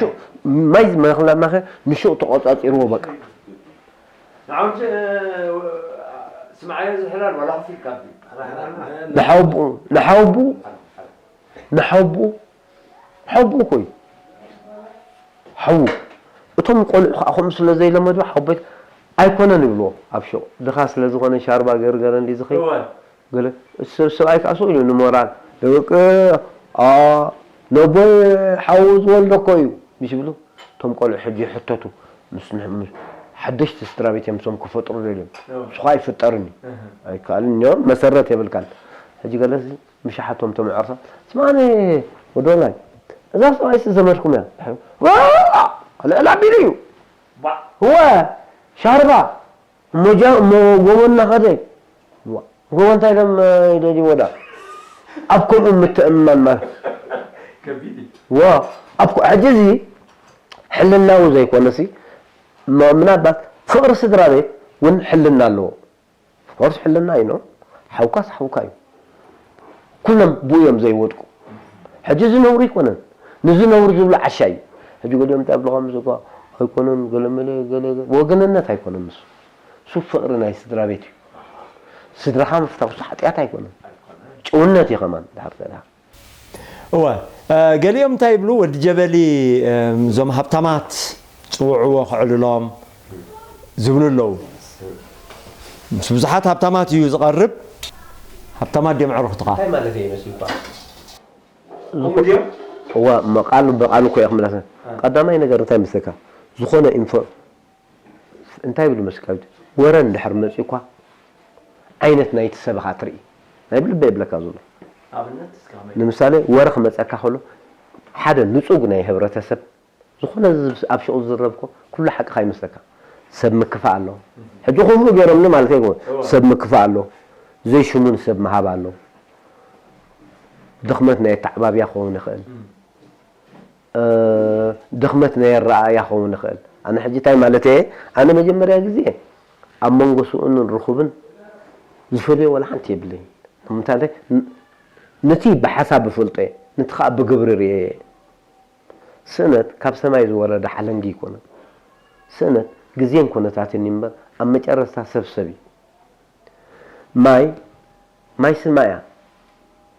ማይ ዝመኽላ ማኸ ንሹ ተቆጻጺርዎ በቃ ንዓውቲ ስምዓዮ ዝሕላል ዋላ ክፊል ካብ ንሓውቡ ንሓውቡ ንሓውቡ ሓውቡ እኮ እዩ ሓዉ እቶም ቆልዑ ከዓ ከምኡ ስለ ዘይለመዱ ሓውቦይ ኣይኮነን ይብልዎ ኣብ ሹቕ ድኻ ስለ ዝኾነ ሻርባ ገርገረ እንዲ ዝኸይ እወ ገለ ሰብ ሰብኣይ ከዓ ስቕ ኢሉ ንሞራል ደቂ ነቦይ ሓዉ ዝወልዶ እኮ እዩ ምስ ይብሉ እቶም ቆልዑ ሕጂ ይሕተቱ ምስ ንሕ- ምስ ሓደሽቲ ስድራ ቤት እዮም ምስኦም ክፈጥሩ ደልዮም እወ ንሱ ከዓ ይፍጠርን እዩ እህ ኣይከኣልን እዮም መሰረት የብልካን ሕጂ ገለሲ ምሻሓቶም ተምዕርሳ ስማኒ ወዶላይ እዛ ሰብኣይ ዘመድኩም እያ ልዕል ኣቢሉ እዩ እወ ሻርባ እሞ ጃ እሞ ጎቦ እናኸደ ጎቦ እንታይ ኢሎም ይደልይዎ ዳ ኣብ ከምኡ ምትእምማን ማለት ከቢድ እዩ። ዋ ኣብ ኮ- ሕጂ እዚ ሕልናዊ ዘይኮነሲ ም- ምናልባት ፍቕሪ ስድራ ቤት እውን ሕልና ኣለዎ። ኦፍኮርስ ሕልና እዩ ነው ሓውካስ ሓውካ እዩ። ኩሎም ብኡ እዮም ዘይወድቁ። ሕጂ እዚ ነውሪ ኣይኮነን። ንዚ ነውሪ ዝብሎ ዓሻ እዩ። ሕጂ ገሊኦም እንታይ ይብሉ ከምዚ እኳ ኣይኮነን ገለመለ ገለ ገለ ወገንነት ኣይኮነን ንሱ። እሱ ፍቕሪ ናይ ስድራ ቤት እዩ። ስድራኻ ምፍታው እሱ ሓጢኣት ኣይኮነን። ጭውነት እዩ ከማን ድሓር ተድኣ። እወ፣ እ፣ ገሊኦም እንታይ ይብሉ፣ ወዲ ጀበሊ፣ እም፣ እዞም ሃብታማት ጽውዕዎ ከዕልሎም ዝብሉ ኣለዉ። ምስ ብዙሓት ሃብታማት እዩ ዝቐርብ። ሃብታማት ድዮም ኣዕሩኽትኻ? እንታይ ማለት እዩ ይመስልኳ? ከምኡ ድዮም? እወ፣ እሞ ቃል ብቓል እኮ እየ ክምለሰ። እ። ቀዳማይ ነገር እንታይ ይመስለካ? ዝኾነ ኢንፎ-፣ እንታይ ይብሉ መስል ካብ ወረ እንድሕር መጺኡ እኳ ዓይነት ናይቲ ሰብ ኢኻ ትርኢ። ናይ ብልበ ይብለካ ዘሎ። ኣብነት እስከ ከመይ? ንምሳሌ ወረ ክመጸካ ከሎ ሓደ ንጹግ ናይ ህብረተሰብ ዝኾነ ኣብ ሽቑ ዝዝረብ እኮ ኩሉ ሓቅኻ ይመስለካ። ሰብ ምክፋእ ኣሎ። ሕጂ ክፉእ ገይሮምኒ ማለት ኣይኮነ። እወ። ሰብ ምክፋእ ኣሎ። ዘይሽሙን ሰብ ምሃብ ኣሎ። ድኽመት ናይ ኣተዓባብያ ክኸውን ይኽእል። እ፣ ድኽመት ናይ ኣረኣእያ ክኸውን ይኽእል። ኣነ ሕጂ እንታይ ማለት እየ? ኣነ መጀመርያ ግዜ ኣብ መንጎ ስኡንን ርኹብን ዝፈልዮ ዋላ ሓንቲ የብለይን። ንምንታይ? ን-፣ ነቲ ብሓሳብ እፈልጦ እየ፣ ነቲ ኸኣ ብግብሪ ርእየ እየ። ስእነት ካብ ሰማይ ዝወረደ ሓለንጊ ኣይኮነን። ስእነት ግዜን ኩነታትን እዩ እምበር፣ ኣብ መጨረስታ ሰብ ሰብ እዩ። ማይ፣ ማይ ስማ እያ።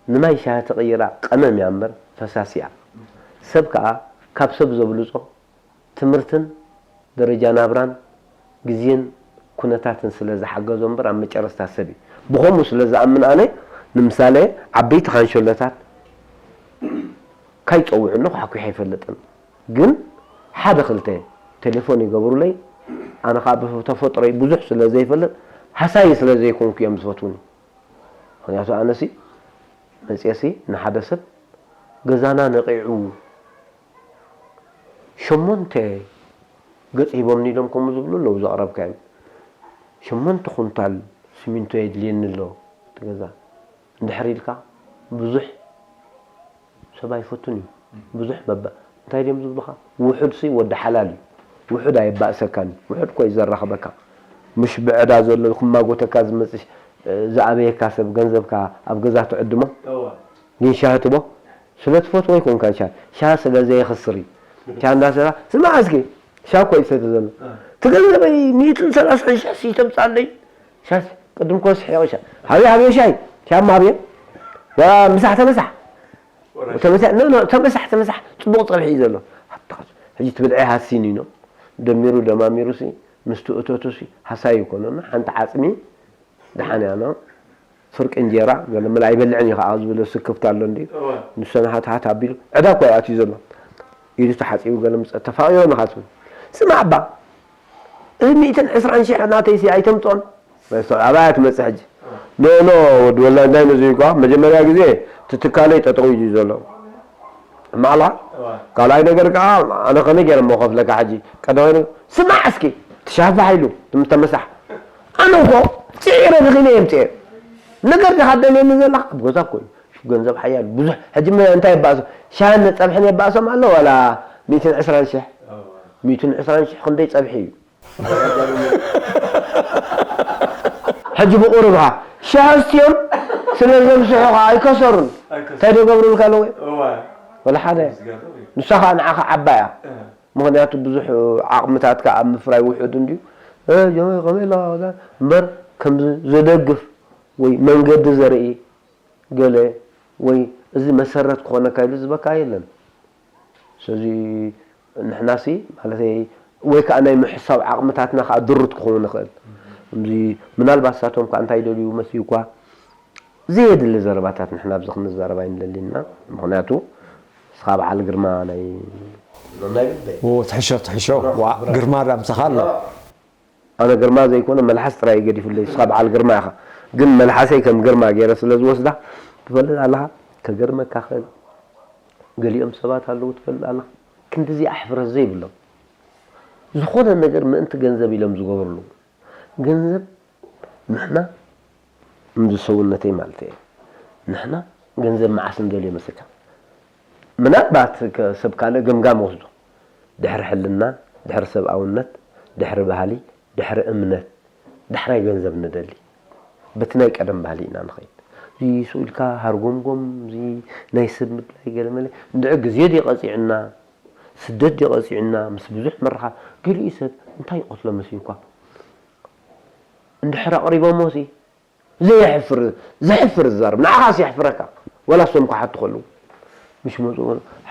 ንማይ ሻሂ ትቕይራ ቀመም እያ እምበር ፈሳሲ እያ። ሰብ ከኣ ካብ ሰብ ዘብልጾ ትምህርትን ደረጃ ናብራን ግዜን ኩነታትን ስለ ዝሓገዞ እምበር ኣብ መጨረስታ ሰብ እዩ። ብኸምኡ ስለ ዝኣምን ኣነ፣ ንምሳሌ ዓበይቲ ካንሸሎታት ካይጸውዑ ኣለኹ ሓኲሐ ኣይፈልጥን። ግን ሓደ ክልተ ቴሌፎን ይገብሩለይ። ኣነ ኸዓ ብተፈጥሮይ ብዙሕ ስለ ዘይፈልጥ ሃሳዪ ስለ ዘይኮንኩ እዮም ዝፈትዉኒ። ምኽንያቱ ኣነሲ መፅየሲ ንሓደ ሰብ ገዛና ነቒዑ ሸሞንተ ገፅ ሂቦምኒ ኢሎም ከምኡ ዝብሉ ኣለዉ ዘቕረብካዮም። ሸሞንተ ኩንታል ሲሚንቶ የድልየኒ ኣሎ እቲ ገዛ እንድሕር ኢልካ ብዙሕ ሰብ ኣይፈቱን እዩ። ብዙሕ መባ እንታይ ድዮም ዝብሉኻ? ውሑድ ሲ ወዲ ሓላል እዩ። ውሑድ ኣየባእሰካን እዩ። ውሑድ እኮ እዩ ዘራኽበካ። ምሽ ብዕዳ ዘሎ ክማጎተካ ዝመፅእ ዝኣበየካ ሰብ ገንዘብካ ኣብ ገዛ ትዕድሞ ግን ሻሂ ትቦ ስለ ትፈትዎ ኣይኮንካን ሻሂ ሻሂ ስለ ዘየኽስር እዩ። ሻሂ እንዳሰራ ስማዕ እስኪ ሻሂ እኮ እዩ ዝሰቲ ዘሎ እቲ ገንዘበይ ሚእትን ሰላሳን ሻሂ ሲ ተምፃለይ ሻሂ ቅድም ኮ ስሒቑ ሻሂ ሃብየ ሃብየ ሻሂ ሻሂ ማብየ ምሳሕ ተመሳሕ ተመሳሕ ኖ ኖ ተመሳሕ ተመሳሕ ፅቡቕ ፀብሒ እዩ ዘሎ። ሕጂ ትብልዐ ሃሲን ኢኖ ደሚሩ ደማሚሩ ሲ ምስቲ እቶቱ ሲ ሃሳይ ይኮኖ ሓንቲ ዓፅሚ ደሓን እያ ኖ ፍርቂ እንጀራ ገለ ምላ ኣይበልዕን እዩ ከዓ ዝብሎ ስክፍታ ኣሎ እንዲ ንሰን ሃትሃት ኣቢሉ ዕዳ እኮ ይኣትዩ ዘሎ ኢዱ ተሓፂቡ ገለ ምፀ ተፋቂሮ ንካ ትብል ስማዕ እባ እዚ ሚእትን ዕስራን ሽሕ ናተይ ሲ ኣይተምፅኦን ኣባያ ትመፅእ ሕጂ ኖ ኖ ወዲ ወላ እንታይ ነዚ እኳ መጀመርያ ግዜ ትትካለይ ጠጠው ኢሉ ዘሎ ማዕላ ካልኣይ ነገር ከዓ ኣነ ከመይ ገይረ እሞ ከፍለካ ሕጂ ቀዳማይ ነገር ስማዕ እስኪ ትሻፋሕ ኢሉ ትምተመሳሕ ኣነ እኮ ፅዒረ ንኽነ እየ ምፅኤ ነገር ዲኻ ደልየኒ ዘለካ ኣብ ገዛ እኮ እዩ ገንዘብ ሓያል ብዙሕ ሕጂ እንታይ ይባእሶ ሻህን ፀብሕን የባእሶም ኣሎ ዋላ ሚእትን ዕስራን ሽሕ ሚእትን ዕስራን ሽሕ ክንደይ ፀብሒ እዩ ሕጂ ብቑርብኻ ሻህ ኣስትዮም ስለ ዘምስሑኻ ኣይከሰሩን እንታይ ዶ ገብሩልካ ኣለዉ ወላ ሓደ ንሳ ከዓ ንዓኻ ዓባ እያ ምኽንያቱ ብዙሕ ዓቕምታትካ ኣብ ምፍራይ ውሑድ እንድዩ ጀመይ ከመይ ኣለኻ እምበር ከም ዘደግፍ ወይ መንገዲ ዘርኢ ገለ ወይ እዚ መሰረት ክኾነካ ኢሉ ዝበካ የለን ስለዚ ንሕናሲ ማለተይ ወይ ከዓ ናይ ምሕሳብ ዓቕምታትና ከዓ ድሩት ክኸውን ይኽእል እዚ ምናልባት ሳቶም ከዓ እንታይ ደልዩ መስዩ እኳ ዘየድሊ ዘረባታት ንሕና ኣብዚ ክንዛረብ ኣይንደሊና ምክንያቱ እስኻ በዓል ግርማ ናይ ትሕሾ ትሕሾ ግርማ ዳ ምሳኻ ኣሎ ኣነ ግርማ ዘይኮነ መልሓስ ጥራይ ገዲፉለይ እስኻ በዓል ግርማ ኢኻ ግን መልሓሰይ ከም ግርማ ገይረ ስለ ዝወስዳ ትፈልጥ ኣለኻ ከገርመካ ክእል ገሊኦም ሰባት ኣለዉ ትፈልጥ ኣለኻ ክንድዚ ኣሕፍረት ዘይብሎም ዝኾነ ነገር ምእንቲ ገንዘብ ኢሎም ዝገብርሉ ገንዘብ ንሕና እንዲ ሰውነተይ ማለት እየ ንሕና ገንዘብ መዓስ እንደልዮ መስልካ ምናልባት ሰብ ካልእ ገምጋም ወስዶ ድሕሪ ሕልና ድሕሪ ሰብኣውነት ድሕሪ ባህሊ ድሕሪ እምነት ዳሕራይ ገንዘብ ንደሊ በቲ ናይ ቀደም ባህሊ ኢና ንኸይድ እዚ ስኡ ኢልካ ሃርጎምጎም እዚ ናይ ሰብ ምድላይ ገለመለ እንድዒ ግዜ ድዩ ቀፂዕና ስደት ድዩ ቀፂዕና ምስ ብዙሕ ምርኻብ ገሊኡ ሰብ እንታይ ይቐትሎ መሲልኳ እንድሕር ኣቕሪቦሞ ሲ ዘየሕፍር ዘሕፍር ዝዛረብ ንዓኻስ የሕፍረካ ወላ እሶም ክሓቱ ከለዉ ምሽ መፁ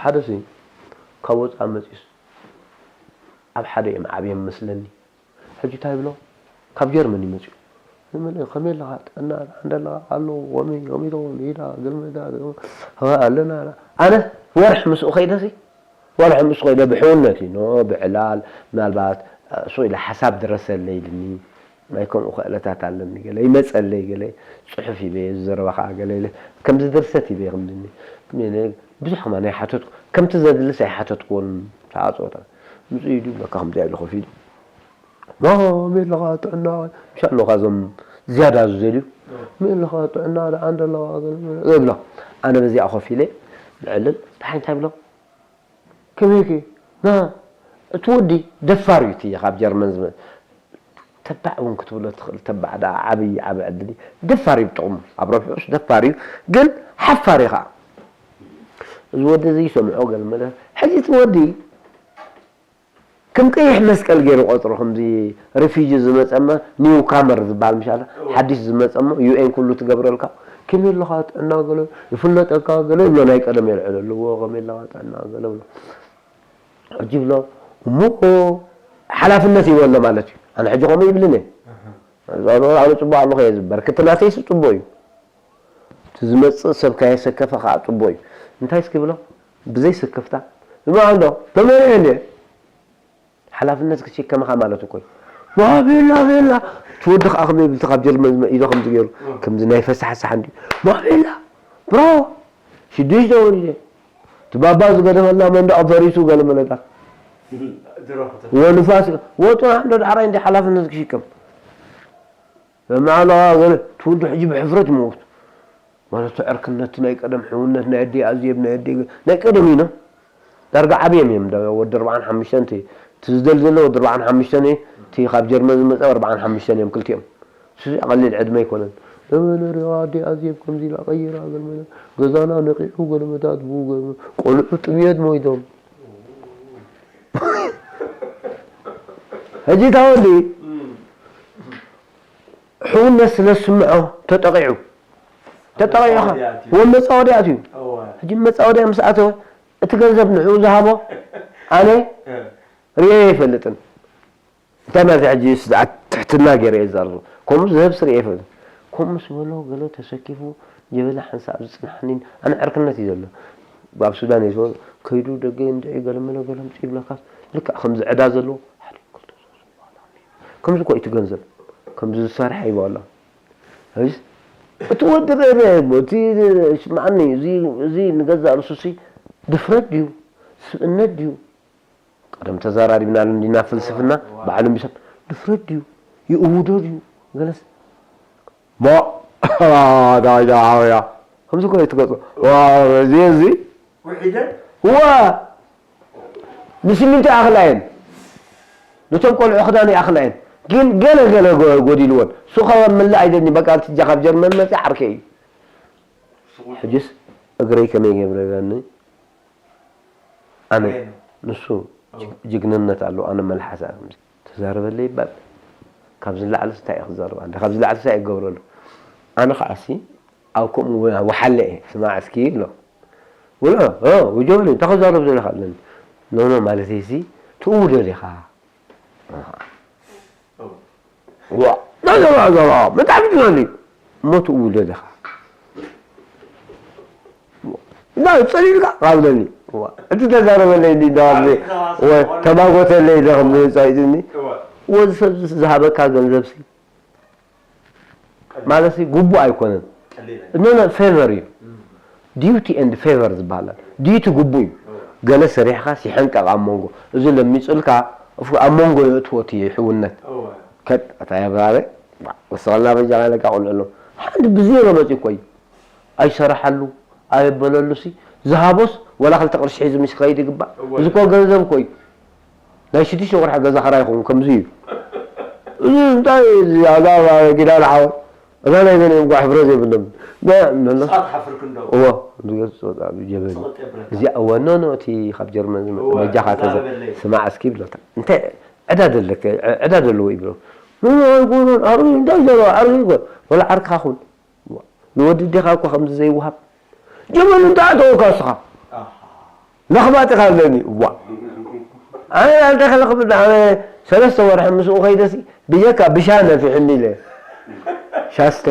ሓደ ሲ ካብ ወፃ መፂስ ኣብ ሓደ እዮም ዓብዮም መስለኒ ሕጂ እንታይ ይብሎ ካብ ጀርመን ይመፅኡ ዝመለ ከመይ ኣለኻ ጥዕና ደሓን ደለኻ ኣሎ ወሚ ወሚሎ ሜዳ ግርመዳ ኣለና ኣነ ወርሒ ምስኡ ከይደሲ ወርሒ ምስ ኮይደ ብሕውነት እዩ ኖ ብዕላል ምናልባት ሱቕ ኢለ ሓሳብ ድረሰለይ ኢልኒ ናይ ከምኡ ክእለታት ኣለኒ ገለ ይመፀለይ ገለ ፅሑፍ ይበ ዝዘረባ ከዓ ገለ ኢለ ከምዚ ድርሰት ይበ ክምድኒ ብዙሕ ከማ ናይ ሓተትኩ ከምቲ ዘድልስ ኣይሓተትኩዎን ተዓፀወታ ምፅኡ ኢሉ በካ ከምዚኣ ኢሉ ከፊሉ ሜለኻ ጥዕና ሻኖኻ ዞም ዝያዳ ዝደልዩ ሜለኻ ጥዕና ደኣ እንደለኻ ብሎ ኣነ በዚኣ ኮፍ ኢለ ብዕልል ደሓይ እንታይ ብሎ ከመይኪ ና እቲ ወዲ ደፋር እዩ እቲ ካብ ጀርመን ዝመ ተባዕ እውን ክትብሎ ትኽእል ተባዕ ደኣ ዓብዪ ዓብ ዕድል እዩ ደፋር እዩ ብጥቕሙ ኣብ ረብሑስ ደፋር እዩ ግን ሓፋር እዩ ከዓ እዚ ወዲ እዚ ይሰምዖ ገለ መለ ሕጂ እቲ ወዲ ከም ቀይሕ መስቀል ገይሩ ቆጽሩ። ከምዚ ሪፊጂ ዝመጸመ ኒው ካመር ዝበሃል ምሻለ ሓዲሽ ዝመጸመ ዩ ኤን ኩሉ ትገብረልካ። ከመይ ኣለኻ ጥዕና ገለ ይፍለጠካ ገለ ይብሎ። ናይ ቀደም የልዕለልዎ። ከመይ ኣለኻ ጥዕና ገለ ብሎ። ሕጂ ይብሎ እሞ ሓላፍነት ይበሎ ማለት እዩ። ኣነ ሕጂ ከምኡ ይብልን እየ። ኣነ ጽቡቕ ኣለኹ እየ ዝበር ክቲ ናተይስ ጽቡቕ እዩ። እቲ ዝመጽእ ሰብ ከየሰከፈ ከዓ ጽቡቕ እዩ። እንታይ እስኪ ብሎ ብዘይ ስክፍታ ዝመሃሎ ተመሪዐ እንድየ። ሓላፍነት ክሽከምኻ ማለት እኮ እዩ። ማቤላ ቤላ ትወዲ ከዓ ከመይ ብልቲ ካብ ጀርመን ዝመ ኢዶ ከምዚ ገይሩ ከምዚ ናይ ፈሳሕ ሳሕ እንዲ ማቤላ ብራዎ ሽዱሽተ ወሊደ እቲ ባባ ዝገደፈልና መንደቕ ፈሪሱ ገለ መለታት ወንፋስ ወጡ ንሓንዶ ዳሕራይ እንዲ ሓላፍነት ክሽከም መዓላ ገለ ትውልዱ ሕጂ ብሕፍረት ይመውት ማለት ዕርክነት ናይ ቀደም ሕውነት ናይ ኣዲ ኣዝየብ ናይ ኣዲ ናይ ቀደም ኢና ዳርጋ ዓብዮም እዮም ወዲ ኣርባዓን ሓሙሽተን እቲ ዝደል ዘሎ ወዲ ኣርባዓን ሓሙሽተን እቲ ካብ ጀርመን ዝመፀ ኣርባዓን ሓሙሽተን እዮም ክልቲኦም ስዚ ቀሊል ዕድመ ኣይኮነን ለመነሪ ኣዲ ኣዝየብ ከምዚ ኢላ ቀይራ ገልመለ ገዛና ነቂሑ ገልመታት ብኡ ቆልዑ ጥምየት ሞይቶም ሕጂ ታወዲ ሕውነት ስለ ዝስምዖ ተጠቒዑ ተጠቒዑ ኢኻ ወ መፃወድያ ኣትዩ ሕጂ መፃወድያ ምስ ኣተወ እቲ ገንዘብ ንዕኡ ዝሃቦ ኣነ ርእየ ኣይፈልጥን እንታይ ማለት ሕጂ ስዓት ትሕትና ገይረ እየ ዝዛረብ ከምኡ ዝህብ ስርየ ኣይፈልጥን ከምኡ ምስ በሎ ገለ ተሰኪፉ ጀበና ሓንሳብ ዝፅናሕኒን ኣነ ዕርክነት እዩ ዘሎ ኣብ ሱዳን እየ ዝበሉ ከይዱ ደገ እንድዒ ገለመለ ገለምፂ ይብለካስ ልክዕ ከምዚ ዕዳ ዘለዎ ሓደ ክልተ ሶስት በኋላ ከምዚ እኮ እቲ ገንዘብ ከምዚ ዝሰርሐ ይበሎ ሕጅስ እቲ ወዲ ርእ እሞ እቲ ስምዓኒ እዚ ንገዛእ ርእሱሲ ድፍረት ድዩ ስብእነት ድዩ ቀደም ተዛራሪብናሉ እንዲና ፍልስፍና ባዕሉ ሚሰብ ድፍረት ድዩ ይእውዶ ድዩ ገለስ ሞ ዳዳ ዓውያ ከምዚ እኮ ትገጾ እዚ እዚ ውሒደን ዋ ንስሚንቶ ይኣኽላ እየን ነቶም ቆልዑ ክዳን ይኣኽላ እየን ግን ገለ ገለ ጎዲልዎን ሱኸ ምላእ ኣይደኒ በቃ ኣብቲ እጃ ካብ ጀርመን መፅእ ዓርከይ እዩ ሕጅስ እግረይ ከመይ ገብረለኒ ኣነ ንሱ ጅግንነት ኣለዎ ኣነ መልሓሳ ተዛረበለይ ይባል ካብዚ ላዕሊ እንታይ እዩ ክዛረብ ኣለ ካብዚ ላዕሊ እንታይ ይገብረሉ ኣነ ከዓሲ ኣብ ከምኡ ወሓለ እየ ስማዕ እስኪ ይብሎ ውሎ ውጆኒ እንታይ ክዛረብ ዘለካ ኣለኒ ኖኖ ማለት ሲ ትእውዶ ዲኻ ዋ ናዘባ ዘባ ብጣዕሚ ትናኒ እሞ ትእውዶ ዲኻ እና ጸሊልካ ኣብለኒ እቲ ተዛረበለይ እንዲ እንዳባለ ተማጎተለይ ደኸም ጻይትኒ ወዚ ሰብ ዝሃበካ ገንዘብ ሲ ማለት ሲ ጉቡ ኣይኮነን እኖነ ፌቨር እዩ ዲዩቲ ኤንድ ፌቨር ዝበሃል ዲዩቲ ጉቡ እዩ ገለ ሰሪሕካ ሲሐንቀቕ ኣብ መንጎ እዚ ለሚፅልካ ኣብ መንጎ የእትዎ እቲ ሕውነት ከድ ኣታ ያብራረ ወስቐልና በጃ ለካ ቆልዑ ኣለዉ ሓንቲ ብዜሮ መፂ እኮ እዩ ኣይሰራሓሉ ኣየበለሉ ሲ ዝሃቦስ ወላ ክልተ ቅርሺ ሒዙ ምስ ከይድ ይግባእ እዚ እኮ ገንዘብ እኮ እዩ ናይ ሽዱሽተ ወርሒ ገዛ ኸራይ ይኸውን ከምዚ እዩ እዚ እንታይ ጊዳ ንዓወ እዛ ናይ መን እዮም ጓሕ ብረት የብሎም ንስኻ ትሓፍር ክንዶ እዎ ዝገጽ ወጻሉ ጀበሊ እዚኣ እወ ኖ ኖ እቲ ካብ ጀርመን ዝመጽእ በጃኻ ተዘ ስማዕ እስኪ ይብለካ እንታይ ዕዳ ደለከ ዕዳ ደለዎ ይብሎ ኖ ኖ ኣይኮኖን ዓርቢ እንታይ ዘሎ ዓርቢ ይኮን ወላ ዓርክኻ ኩን ንወዲ ዴኻ እኮ ከምዚ ዘይወሃብ ጀበሊ እንታይ ኣተወካ እስኻ ለኽባጥ ኢኻ ኣለኒ እዋ ኣነ ኣንተ ከለኽብኒ ኣነ ሰለስተ ወርሒ ምስኡ ከይደሲ ብጀካ ብሻ ነፊሕኒ ኢለ ሻስተ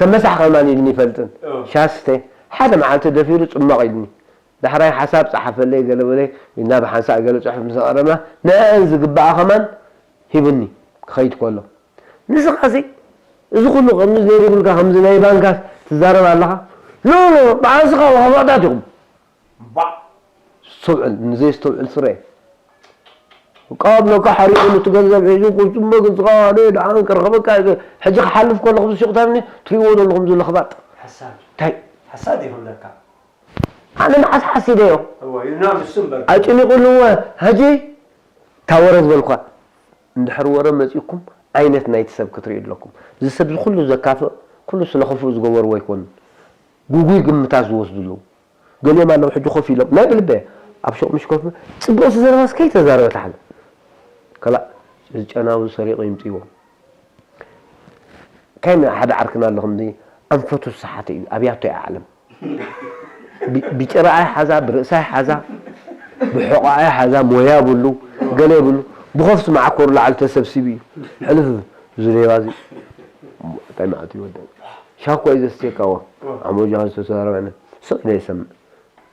ተመሳሕ ከማን ኢልኒ ይፈልጥን ሻስተ ሓደ መዓልቲ ደፊሩ ጽመቕ ኢልኒ ዳሕራይ ሓሳብ ጸሓፈለይ ገለ በለ ኢልና ብሓንሳእ ገለ ጽሑፍ ምስ ኣቕረብና ንዕአን ዝግባኣ ከማን ሂቡኒ ክኸይድ ከሎ ንስኻሲ እዚ ኩሉ ከምዚ ዘይብልካ ከምዚ ናይ ባንካ ትዛረብ ኣለኻ ኖ ኖ ብዓንስኻ ወኸባጣት ኢኹም ባዕ ስተውዕል ንዘይስተውዕል ስረ ካብ ለካ ሓሪቑ እቲ ገንዘብ ሒዙ ቁርፅሞ ግንፅኻ ኣነ ደሓን ክረኸበካ ሕጂ ክሓልፍ ከለኹ ዝሽቕታኒ ትሪእዎ ዘለኹም ዝለኽባጥ ሓሳድ እንታይ ሓሳድ ይኹን ለካ ኣነ መዓስ ሓሲደዮ ኣጭኒቑልዎ ሕጂ እታ ወረ ዝበልኳ እንድሕር ወረ መፂእኩም ዓይነት ናይቲ ሰብ ክትርእዩ ኣለኩም እዚ ሰብ እዚ ኩሉ ዘካፍእ ኩሉ ስለ ክፉእ ዝገበርዎ ኣይኮኑን ጉጉይ ግምታት ዝወስዱ ኣለዉ ገሊኦም ኣለዉ ሕጂ ኮፍ ኢሎም ናይ ብልበ ኣብ ሹቕ ምሽ ኮፍ ፅቡቕ ዘረባስ ከይተዛረበ ተሓለ ከላእ እዚ ጨናዊ ሰሪቑ ይምፅዎ። ካይና ሓደ ዓርክና ኣሎ፣ ከምዚ ኣንፈቱ ዝሰሓተ እዩ፣ ኣብያቶ ይዓለም። ቢ- ብጭራኣ ይሓዛ፣ ብርእሳ ይሓዛ፣ ብሕቆኣ ይሓዛ፣ ሞያ የብሉ፣ ገለ የብሉ። ብኸፍቲ መዓኮሩ ላዕሊ ተሰብሲቡ እዩ። ሕልፍ፣ እዚ ሌባ እዚ እንታይ ማለት እዩ? ወደ ሻኮ እዩ ዘስትየካዎ። ኣሞጃ ዝተሰራረበ ስቕ ኢለ ይሰምዕ።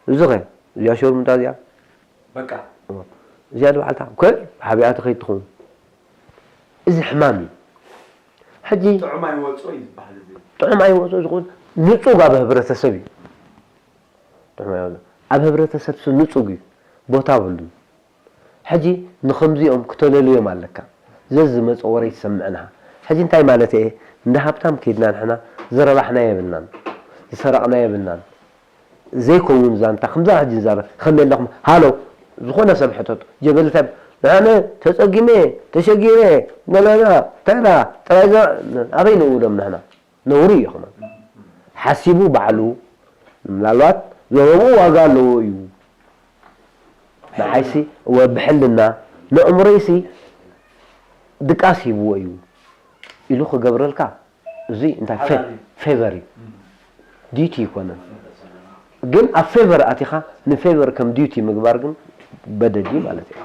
እዚ ኸ እዚኣ ሸርሙጣ እዚኣ በቃ። እዚኣ ድበዓልታ ኮል ሓቢኣቲ ከይትኸውን። እዚ ሕማም እዩ። ሕጂ ጥዑም ኣይወጾ እዩ ዝበሃል እዚ። ጥዑም ኣይወጾ ዝኹን ንጹግ ኣብ ህብረተሰብ እዩ። ጥዑም ኣይወጾ። ኣብ ህብረተሰብ ሱ ንጹግ እዩ። ቦታ ብሉን። ሕጂ ንኸምዚኦም ክተለልዮም ኣለካ። ዘዝመጸ ወረ ይሰምዕና። ሕጂ እንታይ ማለት እየ? እንደ ሃብታም ከይድና ንሕና ዝረባሕና የብልናን። ዝሰረቕና የብልናን። ዘይከውን ዛንታ ከምዛ ሕጂ ንዛረብ ከመይ ኣለኹም ሃሎ ዝኾነ ሰብ ሕተቱ ጀበሊ እንታይ ንዓነ ተጸጊመ ተሸጊረ ነለና ተላ ጥራይ ዘ- ኣበይ ንእውሎም ንሕና ነውሪ እዩ ኸማን ሓሲቡ ባዕሉ ምናልባት ዘረብኡ ዋጋ ኣለዎ እዩ ንዓይሲ እወ ብሕልና ንእምሮይሲ ድቃስ ሂብዎ እዩ ኢሉ ክገብረልካ እዚ እንታይ ፌቨር እዩ ዲቲ ይኮነን ግን ኣብ ፌቨር ኣቲኻ ንፌቨር ከም ዲቲ ምግባር ግን በደል እዩ ማለት እዩ።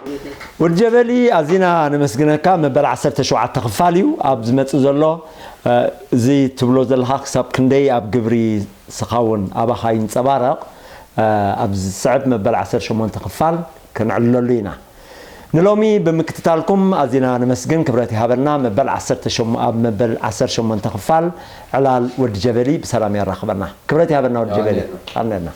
ወዲ ጀበሊ ኣዚና ነመስግነካ። መበል ዓሰርተ ሸውዓተ ክፋል እዩ ኣብ ዝመጽእ ዘሎ። እዚ ትብሎ ዘለኻ ክሳብ ክንደይ ኣብ ግብሪ ስኻውን ኣባኻ ይንጸባረቕ ኣብ ዝስዕብ መበል ዓሰርተ ሸሞንተ ክፋል ከነዕልለሉ ኢና። ንሎሚ ብምክትታልኩም ኣዚና ነመስግን። ክብረት ይሃበልና። መበል ዓሰርተ ሸሞንተ ኣብ መበል ዓሰርተ ሸሞንተ ክፋል ዕላል ወዲ ጀበሊ ብሰላም የራኽበና። ክብረት ይሃበልና ወዲ ጀበሊ። ኣሜን።